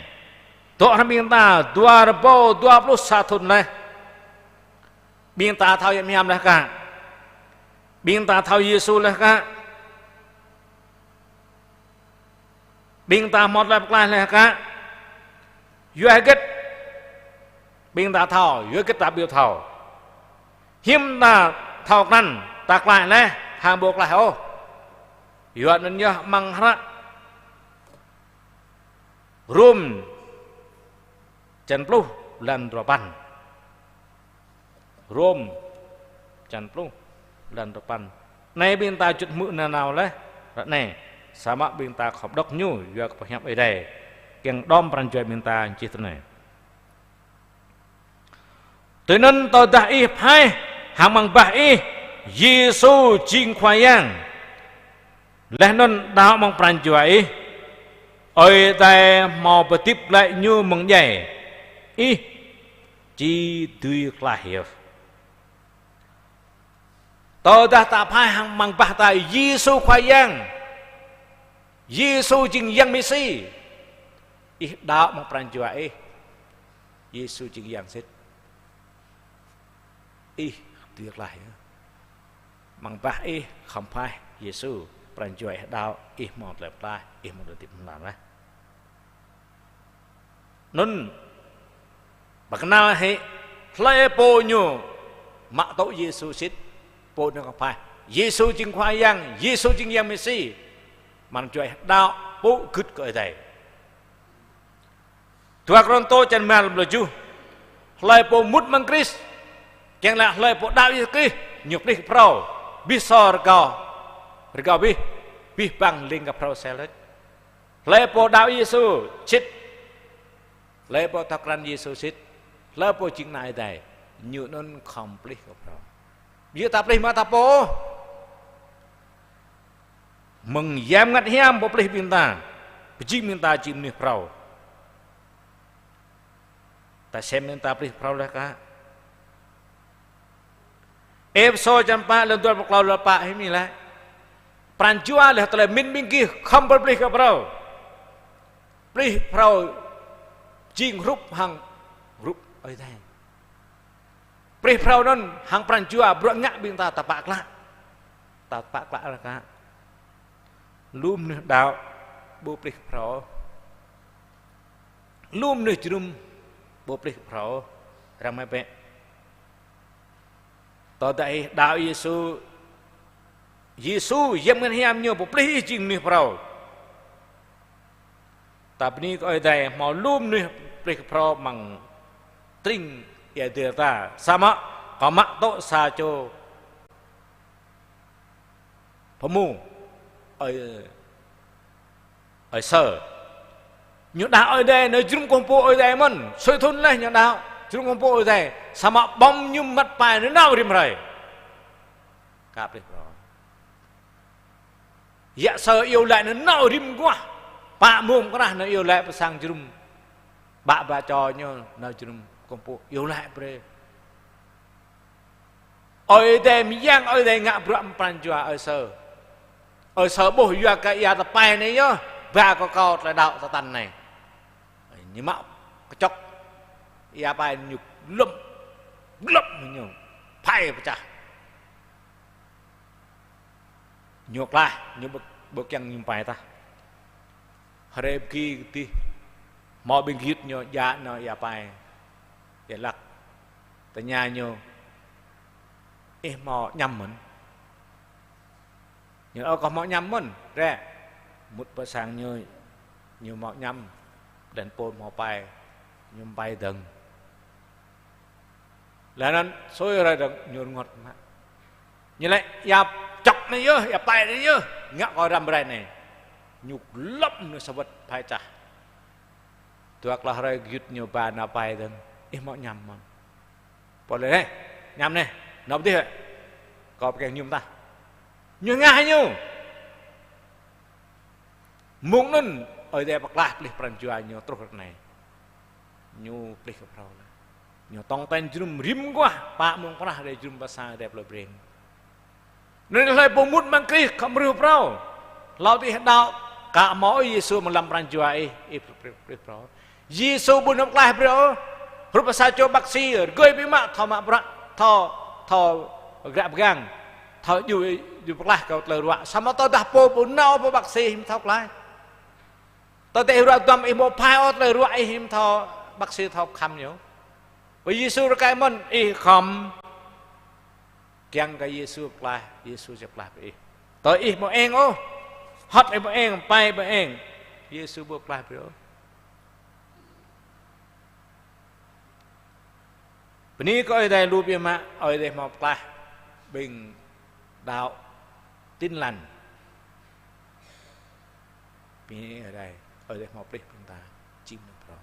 Dŏ hrŏm ƀing ta dua rơbâo dua pluh sa thŭn laih. Ƀing ta thâo Yang Bơngăt Hiam laih hă? Ƀing ta thâo Yêsu laih hă? Ƀing ta hmâo tơlơi pơklaih laih hă? Yua hơget ƀing ta thâo, yua hơget ta ƀu thâo? Hiư̆m ta thâo krăn, ta klaih laih, hăng ƀu klaih ôh? Yua anŭn yơh amăng hră Rôm črăn pluh, lăn duapăn. Rôm črăn pluh, lăn duapăn. Anai ƀing ta juăt hmư̆ nanao laih ră anai, samơ̆ ƀing ta khŏm đŏk ñu, yua kơ pơhiăp Ơi Adai kiăng đom pran jua ƀing ta čih tui anai: Tui anŭn tơdah ih pơhaih hăng amăng bah ih Yêsu jing Khua Yang, laih anŭn đaŏ amăng pran jua ih, Ơi Adai hmâo pơhơdip glaĭ ñu mơ̆ng djai, ih či dưi klaih yơh. Tơdah ta pơhaih hăng amăng bah ta Yêsu Khua Yang, Yêsu jing Yang Mêsi, ih đaŏ amăng pran jua ih, Yêsu jing Yang sĭt, ih dưi klaih yơh. Amăng bah ih khŏm pơhaih Yêsu, pran jua ih đaŏ, ih hmâo tơlơi pơklaih, ih hmâo tơlơi hơdip hlŏng lar laih. Anŭn pơkơnăl hĭ hlơi pô ñu mă tŭ Yêsu sĭt, pô anŭn khŏm pơhaih Yêsu jing Khua Yang, Yêsu jing Yang Mêsi, amăng jua ih đaŏ pŭ gưt kơ Ơi Adai. Dua Kôrintô črăn rơma lăm lơ juh. Hlơi pô mŭt amăng Krist, kiăng laĭ hlơi pô đaŏ Yêsu Krist, ñu pơplih kơ phrâo, abih sô rơgao, rơgao abih, abih bang lêng kơ phrâo sel laih. Hlơi pô đaŏ Yêsu sĭt, hlơi pô thâo krăn Yêsu sĭt, hlơi pô jing ană Ơi Adai, ñu anŭn khŏm pơplih kơ phrâo. Yua ta pơplih mơ̆ ta pô? Mơ̆ng Yang Bơngăt Hiam pơplih ƀing ta, pơjing ƀing ta jing mơnuih phrâo. Ta sem ƀing ta pơplih phrâo laih hă? Êphêsô črăn pă, lăn dua pluh klâo, lăn pă hiư̆m laĭ: Pran jua laih tơlơi pơmĭn ƀing gih khŏm pơplih kơ phrâo. Pơplih phrâo jing hrup hăng hrup Ơi Adai. Pơplih phrâo anŭn hăng pran jua bruă ngă ƀing ta, ta pă klă. Ta pă klă laih hă? Lu mơnuih đaŏ ƀu pơplih phrâo. Lu mơnuih jơnum ƀu pơplih phrâo. Arăng mă bĕ. Tơdah ih đaŏ Yêsu, Yêsu Yang Bơngăt Hiam ñu pơplih ih jing mơnuih phrâo. Ta bơni kơ Ơi Adai hmâo lu mơnuih pơplih kơ phrâo amăng tring ia dêl ta. Samơ̆ kâo mă tŭ sa čô pơhmu, ơi, ơi Sơ. Ñu đaŏ Ơi Adai, nao jơnum kơkuh pơpŭ Ơi Adai mơ̆n. Sui thŭn laih ñu đaŏ jơnum kơkuh pơpŭ Ơi Adai. Samơ̆ ƀơ̆ng mơñum măt pai nao rĭm hrơi. Kơ plih phrâo. Yă Sơ iâu laĭ nao rĭm guah. Pă mông krah nao iâu laĭ pơ sang jơnum. Ƀă ba čô ñu nao jơnum kơkuh pơpŭ iâu laĭ brơi. Ơi Adai mơyang, Ơi Adai ngă bruă pran jua Ơi Sơ. Ơi Sơ ƀuh yua kơ ia tơpai anai yơh, ba kơ kâo tơlơi đaŏ tơtăn anai. Ñu mă kơčŏk ia pai ñu glŏm, glŏm ñu, phai pơčah. Ñu klaih, ñu ƀu, ƀu kiăng mơñum pai tah. Hrơi pơgi kơdih, hmâo ƀing gơyut ñu djă nao ia pai, ia lăk. Tơña ñu: Ih hmâo añăm mơ̆n? Ñu: Ơ, kâo hmâo añăm mơ̆n, rĕ. Mŭt pơ sang ñu, ñu hmâo añăm, đen pôn hmâo pai, ñu pai dơ̆ng. Laih anŭn sui hrơi dơ̆ng ñu rơngot mă. Ñu laĭ: Ia čŏk anai yơh, ia pai anai yơh, ngă kâo răm rai anai. Ñu glŏm ñu sa wơ̆t phai čah. Dua klâo hrơi gơyut ñu ba nao pai dơ̆ng: Ih hmâo añăm mơ̆n? Pô laĭ: Anai, añăm anai, nao pơ adih. Kâo ƀu kiăng mơñum tah. Ñu hơngah ñu. Mơ̆ng anŭn Ơi Adai pơklaih plih pran jua ñu truh ră anai. Ñu plih kơ phrâo laih. Ñu tong ten jơnum rĭm guah, pă mông krah rai jơnum pơ sang Ơi Adai plơi Breng. Anŭn hlơi pô mŭt amăng Krist khŏm rưh phrâo. Hlâo ih đaŏ, ka hmâo Yêsu amăng lăm pran jua ih, ih plih, plih, plih phrâo. Yêsu ƀu nao pơklaih brơi ôh. Hrup sa čô bác sĩ, rơgơi biă mă, thâo mă bruă, thâo, thâo ră pơgang, thâo djru, djru pơklaih kơ tơlơi ruă. Samơ̆ tơdah pô ƀu nao pơ bác sĩ hiư̆m thâo klaih. Tơdah ih ruă duăm ih ƀu phai ôh tơlơi ruă ih hiư̆m thâo bác sĩ thâo khăm ñu. Pơ Yêsu rơkơi mơ̆n ih khŏm kiăng kơ Yêsu pơklaih, Yêsu či pơklaih brơi ih. Tơdah ih ƀu eng ôh, hơ̆t ih ƀu eng, pai ƀu eng, Yêsu ƀu pơklaih brơi ôh. Bơni kơ Ơi Adai lu biă mă, Ơi Adai hmâo pơklaih ƀing đaŏ Tin Lành. Bơni Ơi Adai, Ơi Adai hmâo plih ƀing ta, jing mơnuih phrâo.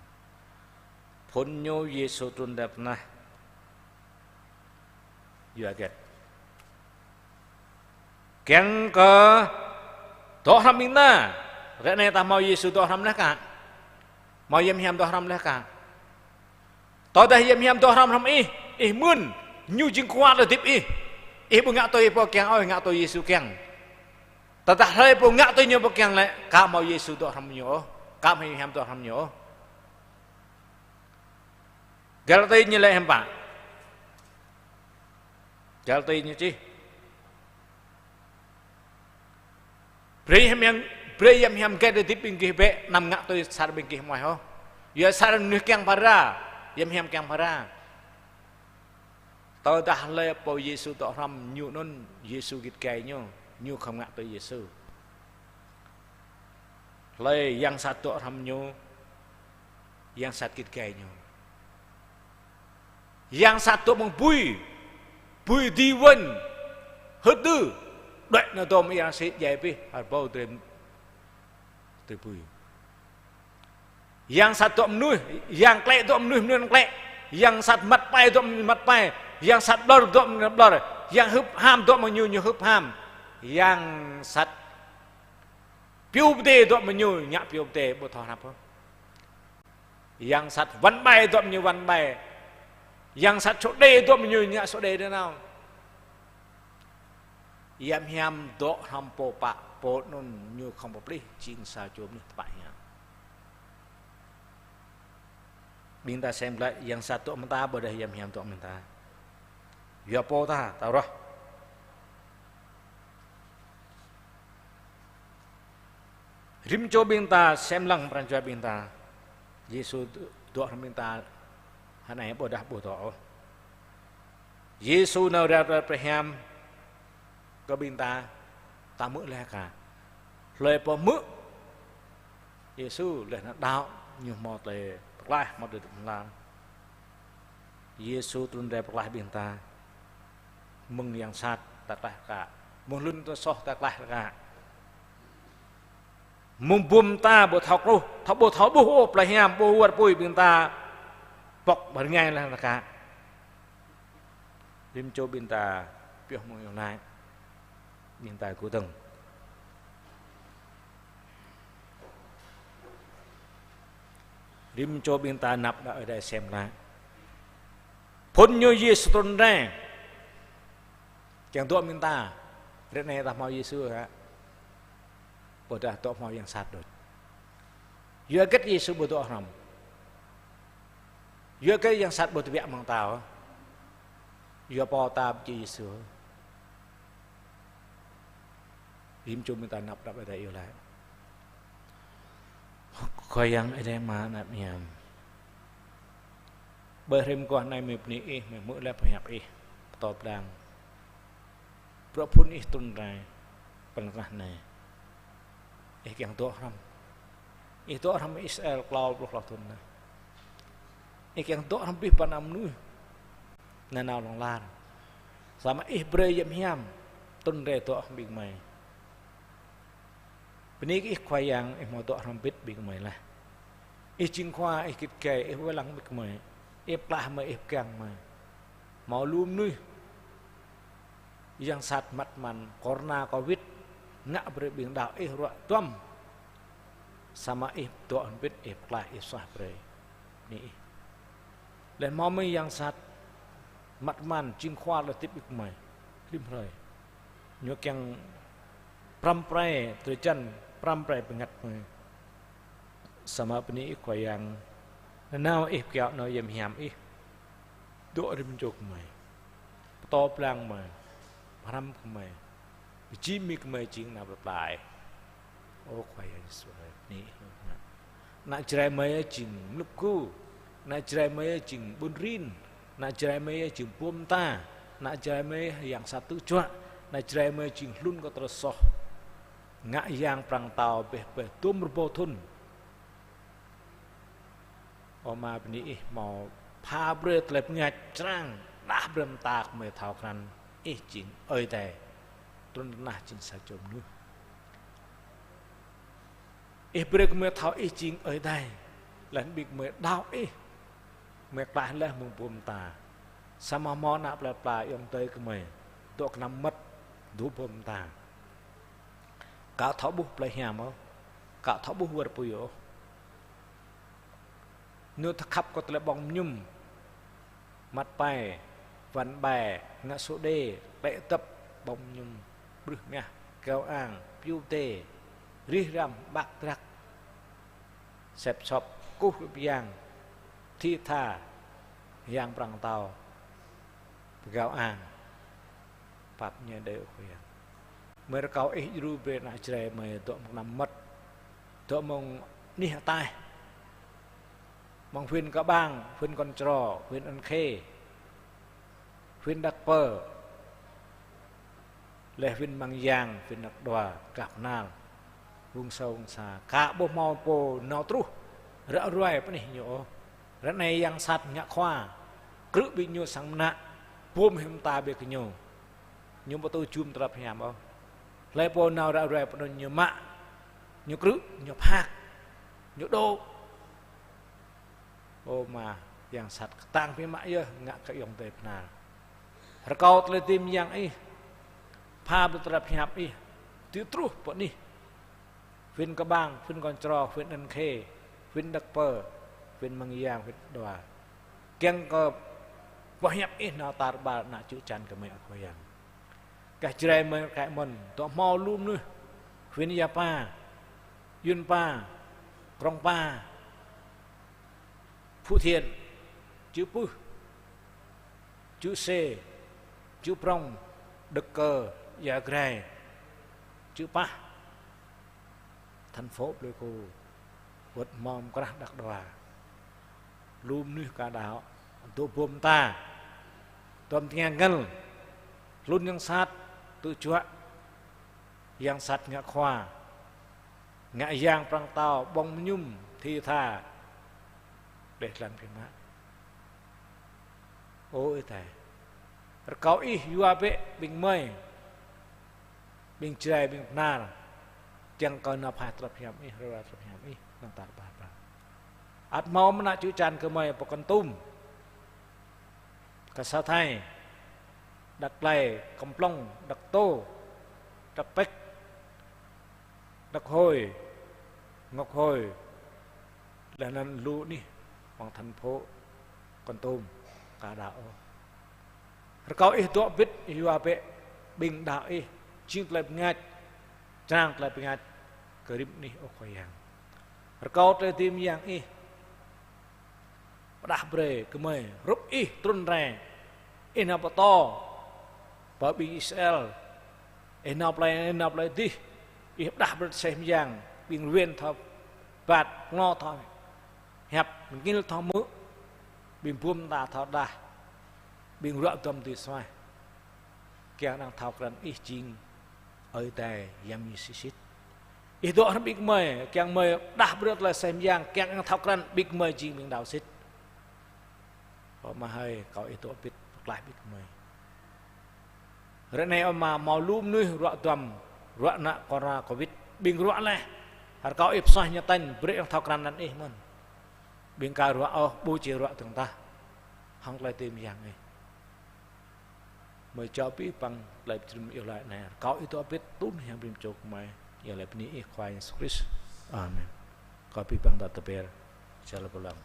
Phŭn ñu Yêsu trŭn rai pơ tơnah yua hơget? Kiăng kơ dŏ hrŏm ƀing ta. Ră anai ta hmâo Yêsu dŏ hrŏm laih kah? Hmâo Yang Hiam dŏ hrŏm laih kah? Tơdah Yang Hiam dŏ hrŏm hrŏm ih, ih mưn, ñu jing khua tơlơi hơdip ih. Ih ƀu ngă tui ih pô kiăng ôh, ih ngă tui Yêsu kiăng. Tơdah hlơi pô ngă tui ñu pô kiăng lĕ, ka hmâo Yêsu dŏ hrŏm ñu ôh, ka hmâo Yang Hiam dŏ hrŏm ñu ôh. Galati ñu laĭ hiư̆m pă? Galati ñu čih: Brơi Yang Hiam, brơi Yang Hiam hơget tơlơi hơdip ƀing gih bĕ, anăm ngă tui sat ƀing gih mơ̆n ôh. Yua sat mơnuih kiăng phara, Yang Hiam kiăng phara. Tơdah hlơi pô Yêsu dŏ hrŏm ñu anŭn, Yêsu git gai ñu, ñu khŏm ngă tui Yêsu. Hlơi yang sat dŏ hrŏm ñu, yang sat git gai ñu. Yang sat dŏ mơ̆ng bui, bui di wơ̆n, hơdư, đuaĭ nao dŏ mơ̆ng ia rơsĭ djai abih, hơbâo drơi, drơi bui. Yang sat dŏ mơnuih, yang klĕ dŏ mơnuih, mơnuih klĕ. Yang sat măt pai dŏ mơnuih măt pai. Yang sat ƀlŏr dŏ mơnuih ƀlŏr. Yang hưp ham dŏ mơ̆ng ñu, ñu hưp ham. Yang sat piu pơdai dŏ mơ̆ng ñu, ñu piu pơdai, ƀu thâo hrăp ôh. Yang sat wăn ƀai dŏ mơ̆ng ñu wăn ƀai. Yang sat sŏ đê dŏ mơ̆ng ñu, ñu sŏ đê nanao. Yang Hiam dŏ hrŏm pô pă, pô anŭn ñu khŏm pơplih, jing sa čô mơnuih tơpă hiam. Ƀing ta sem glaĭ, yang sat dŏ mơ̆ng ta, ƀôdah Yang Hiam dŏ mơ̆ng ta. Yua pô ta, ta ruah. Rĭm čô ƀing ta sem lăng pran jua ƀing ta. Yêsu dŏ hrŏm ƀing ta, hơnai ƀôdah ƀu dŏ ôh. Yêsu nao rao tơlơi pơhiam kơ ƀing ta, ta hmư̆ laih kah? Hlơi pô hmư̆ Yêsu laih anŭn đaŏ, ñu hmâo tơlơi pơklaih, hmâo tơlơi hơdip hlŏng lar. Yêsu trŭn rai pơklaih ƀing ta. Mơ̆ng yang sat ta klaih rơka. Mơ̆ng hlŭn ta soh ta klaih rơka. Mơ̆ng bum ta ƀu thâo kruh, thâo ƀu thâo ƀuh ôh plei hiam, ƀuh wơr apui ƀing ta pŏk ƀơi rơngai laih anŭn kah. Rĭm čô ƀing ta pioh mơ̆ng yơh anai. Ƀing ta kơdơ̆ng. Rĭm čô ƀing ta năp đah Ơi Adai sem glaĭ. Phŭn ñu Yêsu trŭn rai. Kiăng dŏ ƀing ta. Ră anai ta hmâo Yêsu hă? Ƀôdah dŏ hmâo yang sat đôč. Yua hơget Yêsu ƀu dŏ hrŏm? Yua hơget yang sat ƀu tơbiă mơ̆ng ta? Yua pô ta ƀu či Yêsu. Rĭm čô ƀing ta năp đah Ơi Adai iâu laĭ. Khua Yang Ơi Adai Ama anăp hiam. Ƀơi hrơi mơguah anai mơi bơni Ih, mơi hmư̆ laih pơhiăp Ih, pơtô pơblang. Bruă phŭn Ih trŭn rai pơ lŏn tơnah anai. Ih kiăng dŏ hrŏm. Ih dŏ hrŏm Israel klâo pluh klâo thŭn anai. Ih kiăng dŏ hrŏm abih bang mơnuih nanao hlŏng lar. Samơ̆ Ih brơi yăm hiam trŭn rai dŏ hrŏm ƀing gơmơi. Bơni kơ Ih Khua Yang, Ih hmâo dŏ hrŏm hơbĭt ƀing gơmơi laih. Ih jing Khua, Ih git gai, Ih wai lăng ƀing gơmơi. Ih pơklaih gơmơi, Ih pơgang gơmơi. Hmâo lu mơnuih yang sat măt măn, corona, covid, ngă brơi ƀing đaŏ Ih ruă duăm. Samơ̆ Ih dŏ hơbĭt, Ih pơklaih, Ih suaih brơi. Bơni Ih. Laih hmâo mơi yang sat măt măn, jing khua lŏm hơdip ƀing gơmơi rĭm hrơi. Ñu kiăng pơrăm pơrai drơi jăn, pơrăm pơrai bơngăt mơi. Samơ̆ bơni Ih Khua Yang, nanao Ih pơkiaŏ nao yăm hiam Ih dŏ rĭm čô gơmơi, pơtô pơblang gơmơi, pơhrăm gơmơi, pơjing mơi gơmơi jing ană plei pla Ih. Ơ Khua Yang Yêsu, bơni Ih. Ană Jrai mơi jing mlŭk gu, ană Jrai mơi jing ƀun rin, ană Jrai mơi jing bum ta, ană Jrai mơi yang sat tŭ juă, ană Jrai mơi jing hlŭn kơ tơlơi soh. Ngă yang prăng tâo bĕ bĕ dŭm rơbâo thŭn. Ơ Ama, bơni Ih hmâo pha brơi tơlơi bơngač črang, đah brơi mơta kơ gơmơi thâo krăn Ih jing Ơi Adai trŭn tơnah jing sa čô mơnuih. Ih brơi kơ gơmơi thâo Ih jing Ơi Adai, laih anŭn ƀing gơmơi đaŏ Ih, gơmơi klaih laih mơ̆ng bum ta. Samơ̆ hmâo ană plei pla ayŏng adơi gơmơi dŏ kơnăm mơmŏt dŭm bum ta. Ka thâo ƀuh plei hiam ôh, ka thâo ƀuh wơr apui ôh. Ñu tơkhăp kơ tơlơi ƀơ̆ng mơñum, măt pai, wăn ƀai, ngă sô đê, klĕ dăp, ƀơ̆ng mơñum, brưh mah, kơyâo ang, piu dê, rih răm, ƀak drăk, sĕp sŏp, kuh rơ̆p yang, thi tha, yang prăng tâo, pơkơyâo ang. Pap ñu đơi ôh Khua Yang. Mơi rơkâo Ih djru brơi ană Jrai mơi dŏ mơ̆ng kơnăm mơmŏt, dŏ mơ̆ng anih ataih, mơ̆ng huyện Ka Bang, huyện Kŏn Čro, huyện An Khê, huyện Đăk Pơ, laih huyện Mang Yang, huyện Đăk Đoa, gah Bơhnar, vùng sâu vùng xa, ka ƀuh hmâo pô nao truh ră ruai pơ anih ñu ôh. Ră anai yang sat ngă khua, krư̆ ƀing ñu sang mơnă, bum hĭ mơta ƀing gơñu. Ñu ƀu tŭ jum tơlơi pơhiam ôh. Hlơi pô nao ră ruai pơ anŭn ñu mă, ñu krư̆, ñu phak, ñu dŏ. Ơ Ama, yang sat kơtang biă mă yơh ngă kơ ayŏng adơi Bơhnar. Rơkâo tơlơi dưi mơyang Ih, pha brơi tơlơi pơhiăp Ih, dưi truh pơ anih huyện Ka Bang, huyện Kŏn Čro, huyện An Khê, huyện Đăk Pơ, huyện Mang Yang, huyện Đăk Đoa. Kiăng kơ pơhiăp Ih nao tar ƀar ană čư̆ čan gơmơi, ơ Khua Yang. Gah Jrai mơi rơkơi mơ̆n, dŏ hmâo lu mơnuih, huyện Ia Pa, Yun Pa, Krông Pa, Phú Thiện, Čư̆ Pưh, Čư̆ Sê, Čư̆ Prŏng, Đăk Kơ, Ia Grai, Čư̆ Pah, thành phố Pleiku, wơ̆t hmâo mơkrah Đăk Đoa. Lu mơnuih ka đaŏ, dŏ bum ta, dŏ tơngia ngăl, hlŭn yang sat tŭ juă, yang sat ngă khua, ngă yang prăng tâo, ƀơ̆ng mơñum, thi tha, đeh dlan biă mă. Ơ Ơi Adai, rơkâo Ih yua bĕ ƀing gơmơi, ƀing Jrai, ƀing Bơhnar, Kiăng kơ nao phaih tơlơi pơhiam Ih, rơwang tơlơi pơhiam Ih, anŭn ta rơbah rơbah. Ăt hmâo mơ̆n čư̆ čan gơmơi pơkŏn tum. Kơ sa thai, Dak Klai, Kơmplông, Dak Tô, Dak Pĕk, Dak Hôi, Ngọc Hôi, laih anŭn lu anih amăng thành phố Kon Tum, ka đaŏ ôh. Rơkâo Ih dŏ bĭt, Ih yua bĕ ƀing đaŏ Ih, jing tơlơi bơngač, čang tơlơi bơngač kơ rĭm anih, ơ Khua Yang. Rơkâo tơlơi dưi mơyang Ih pơdah brơi gơmơi, hrup Ih trŭn rai, Ih nao pơtô pơ ƀing Israel, Ih nao plơi, Ih nao plơi dih, Ih pơdah brơi tơlơi mơyang, ƀing rơwen thâo bat, pơnglô thâo hiăp, bơngil thâo hmư̆, ƀing bum mơta thâo đah, ƀing ruă duăm dưi suaih. Kiăng arăng thâo krăn Ih jing Ơi Adai Yang Mơñum sĭt sĭt. Ih dŏ hrŏm ƀing gơmơi, kiăng gơmơi pơdah brơi tơlơi aseh mơyang, kiăng arăng thâo krăn ƀing gơmơi jing ƀing đaŏ sĭt. Ơ Ama hơi, rơkâo Ih dŏ bĭt, pơklaih ƀing gơmơi. Ră anai, ơ Ama, hmâo lu mơnuih ruă duăm, ruă ană corona covid, ƀing ruă laih. Rơkâo Ih pơsuaih ñu tañ, brơi arăng thâo krăn anăn Ih mơ̆n. Ƀing ka ruă ôh, ƀu či ruă dơ̆ng tah hăng tơlơi dưi mơyang Ih. Gơmơi čang abih bang tơlơi pơjing iâu laĭ anai. Rơkâo Ih dŏ bĭt, tui hăng rĭm čô gơmơi. Iâu laĭ bơni Ih Khua Yang Yêsu Krist. Amen. Rơkâo abih bang ta tơbiă. Jơlah pơlăng.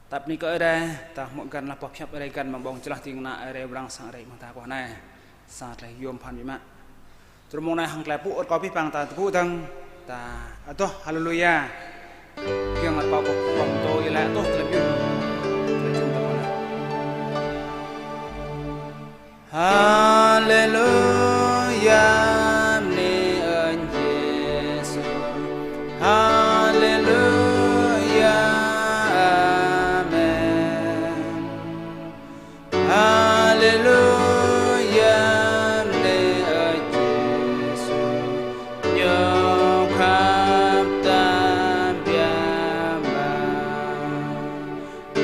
Tap ni kơ Ơi Adai, ta hmư̆ găn lah boh pơhiăp Ơi Adai găn mơ̆ng ƀơ̆ng čơlah ding kơna Ơi Adai ƀrang sang Ơi Adai mơ̆ng ta kơ anai. Sa tơlơi yôm phăn biă mă. Tơdơi mông anai hăng tơlơi pŭ, rơkâo abih bang ta tơgŭ dơ̆ng, ta adoh haleluya. Kiăng rơkâo pơpŭ pơtô iâu laĭ adoh tơlơi pơyun. Tơlơi jum ta kơ anai. Haleluya, bơni ơn Yêsu. Haleluya, amen. Haleluya, bơni ơn Yêsu. Ñu khăp tơbiă mă.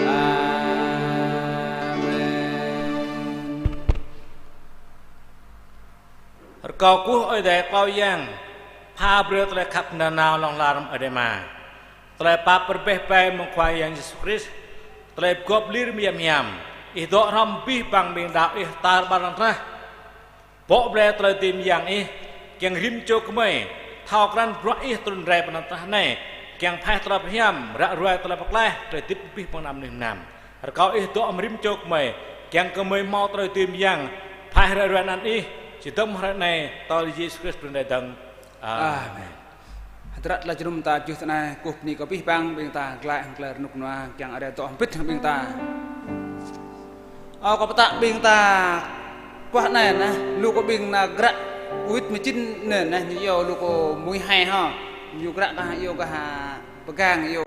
Amen. Rơkâo kơkuh Ơi Adai Khua Yang, pha brơi tơlơi khăp nanao hlŏng lar mơ̆ng Ơi Adai Ama, tơlơi pap rơbeh bai mơ̆ng Khua Yang Yêsu Krist, tơlơi pơgop lir mơyang hiam, Ih dŏ hrŏm abih bang ƀing đaŏ Ih tar ƀar lŏn tơnah. Bŏ brơi tơlơi dưi mơyang Ih, kiăng rĭm čô gơmơi thâo krăn bruă Ih trŭn rai pơ anăp tơnah anai, kiăng phaih tơlơi pơhiam, ră ruai tơlơi pơklaih, tơlơi hơdip abih bang ană mơnuih mơnam. Rơkâo Ih dŏ hăng rĭm čô gơmơi, kiăng gơmơi hmâo tơlơi dưi mơyang, phaih ră ruai anăn Ih, či dŏm hrơi anai, tơl Yêsu Krist trŭn rai dơ̆ng. Amen. Amen. Hơdră tơlơi jơnum ta juh tơ anai, kơkuh bơni kơ abih bang ƀing ta, glaĭ hăng tơlơi rơnŭk rơnua, kiăng Ơi Adai dŏ hơbĭt hăng ƀing ta. Ơ, kâo pơtă ƀing ta, kuah anai neh, lu kơ ƀing nao gră, uĭt mơčin anai neh, ñu iâu lu kơ mui hai hŏ, ñu gră kah iâu kah pơgang iâu.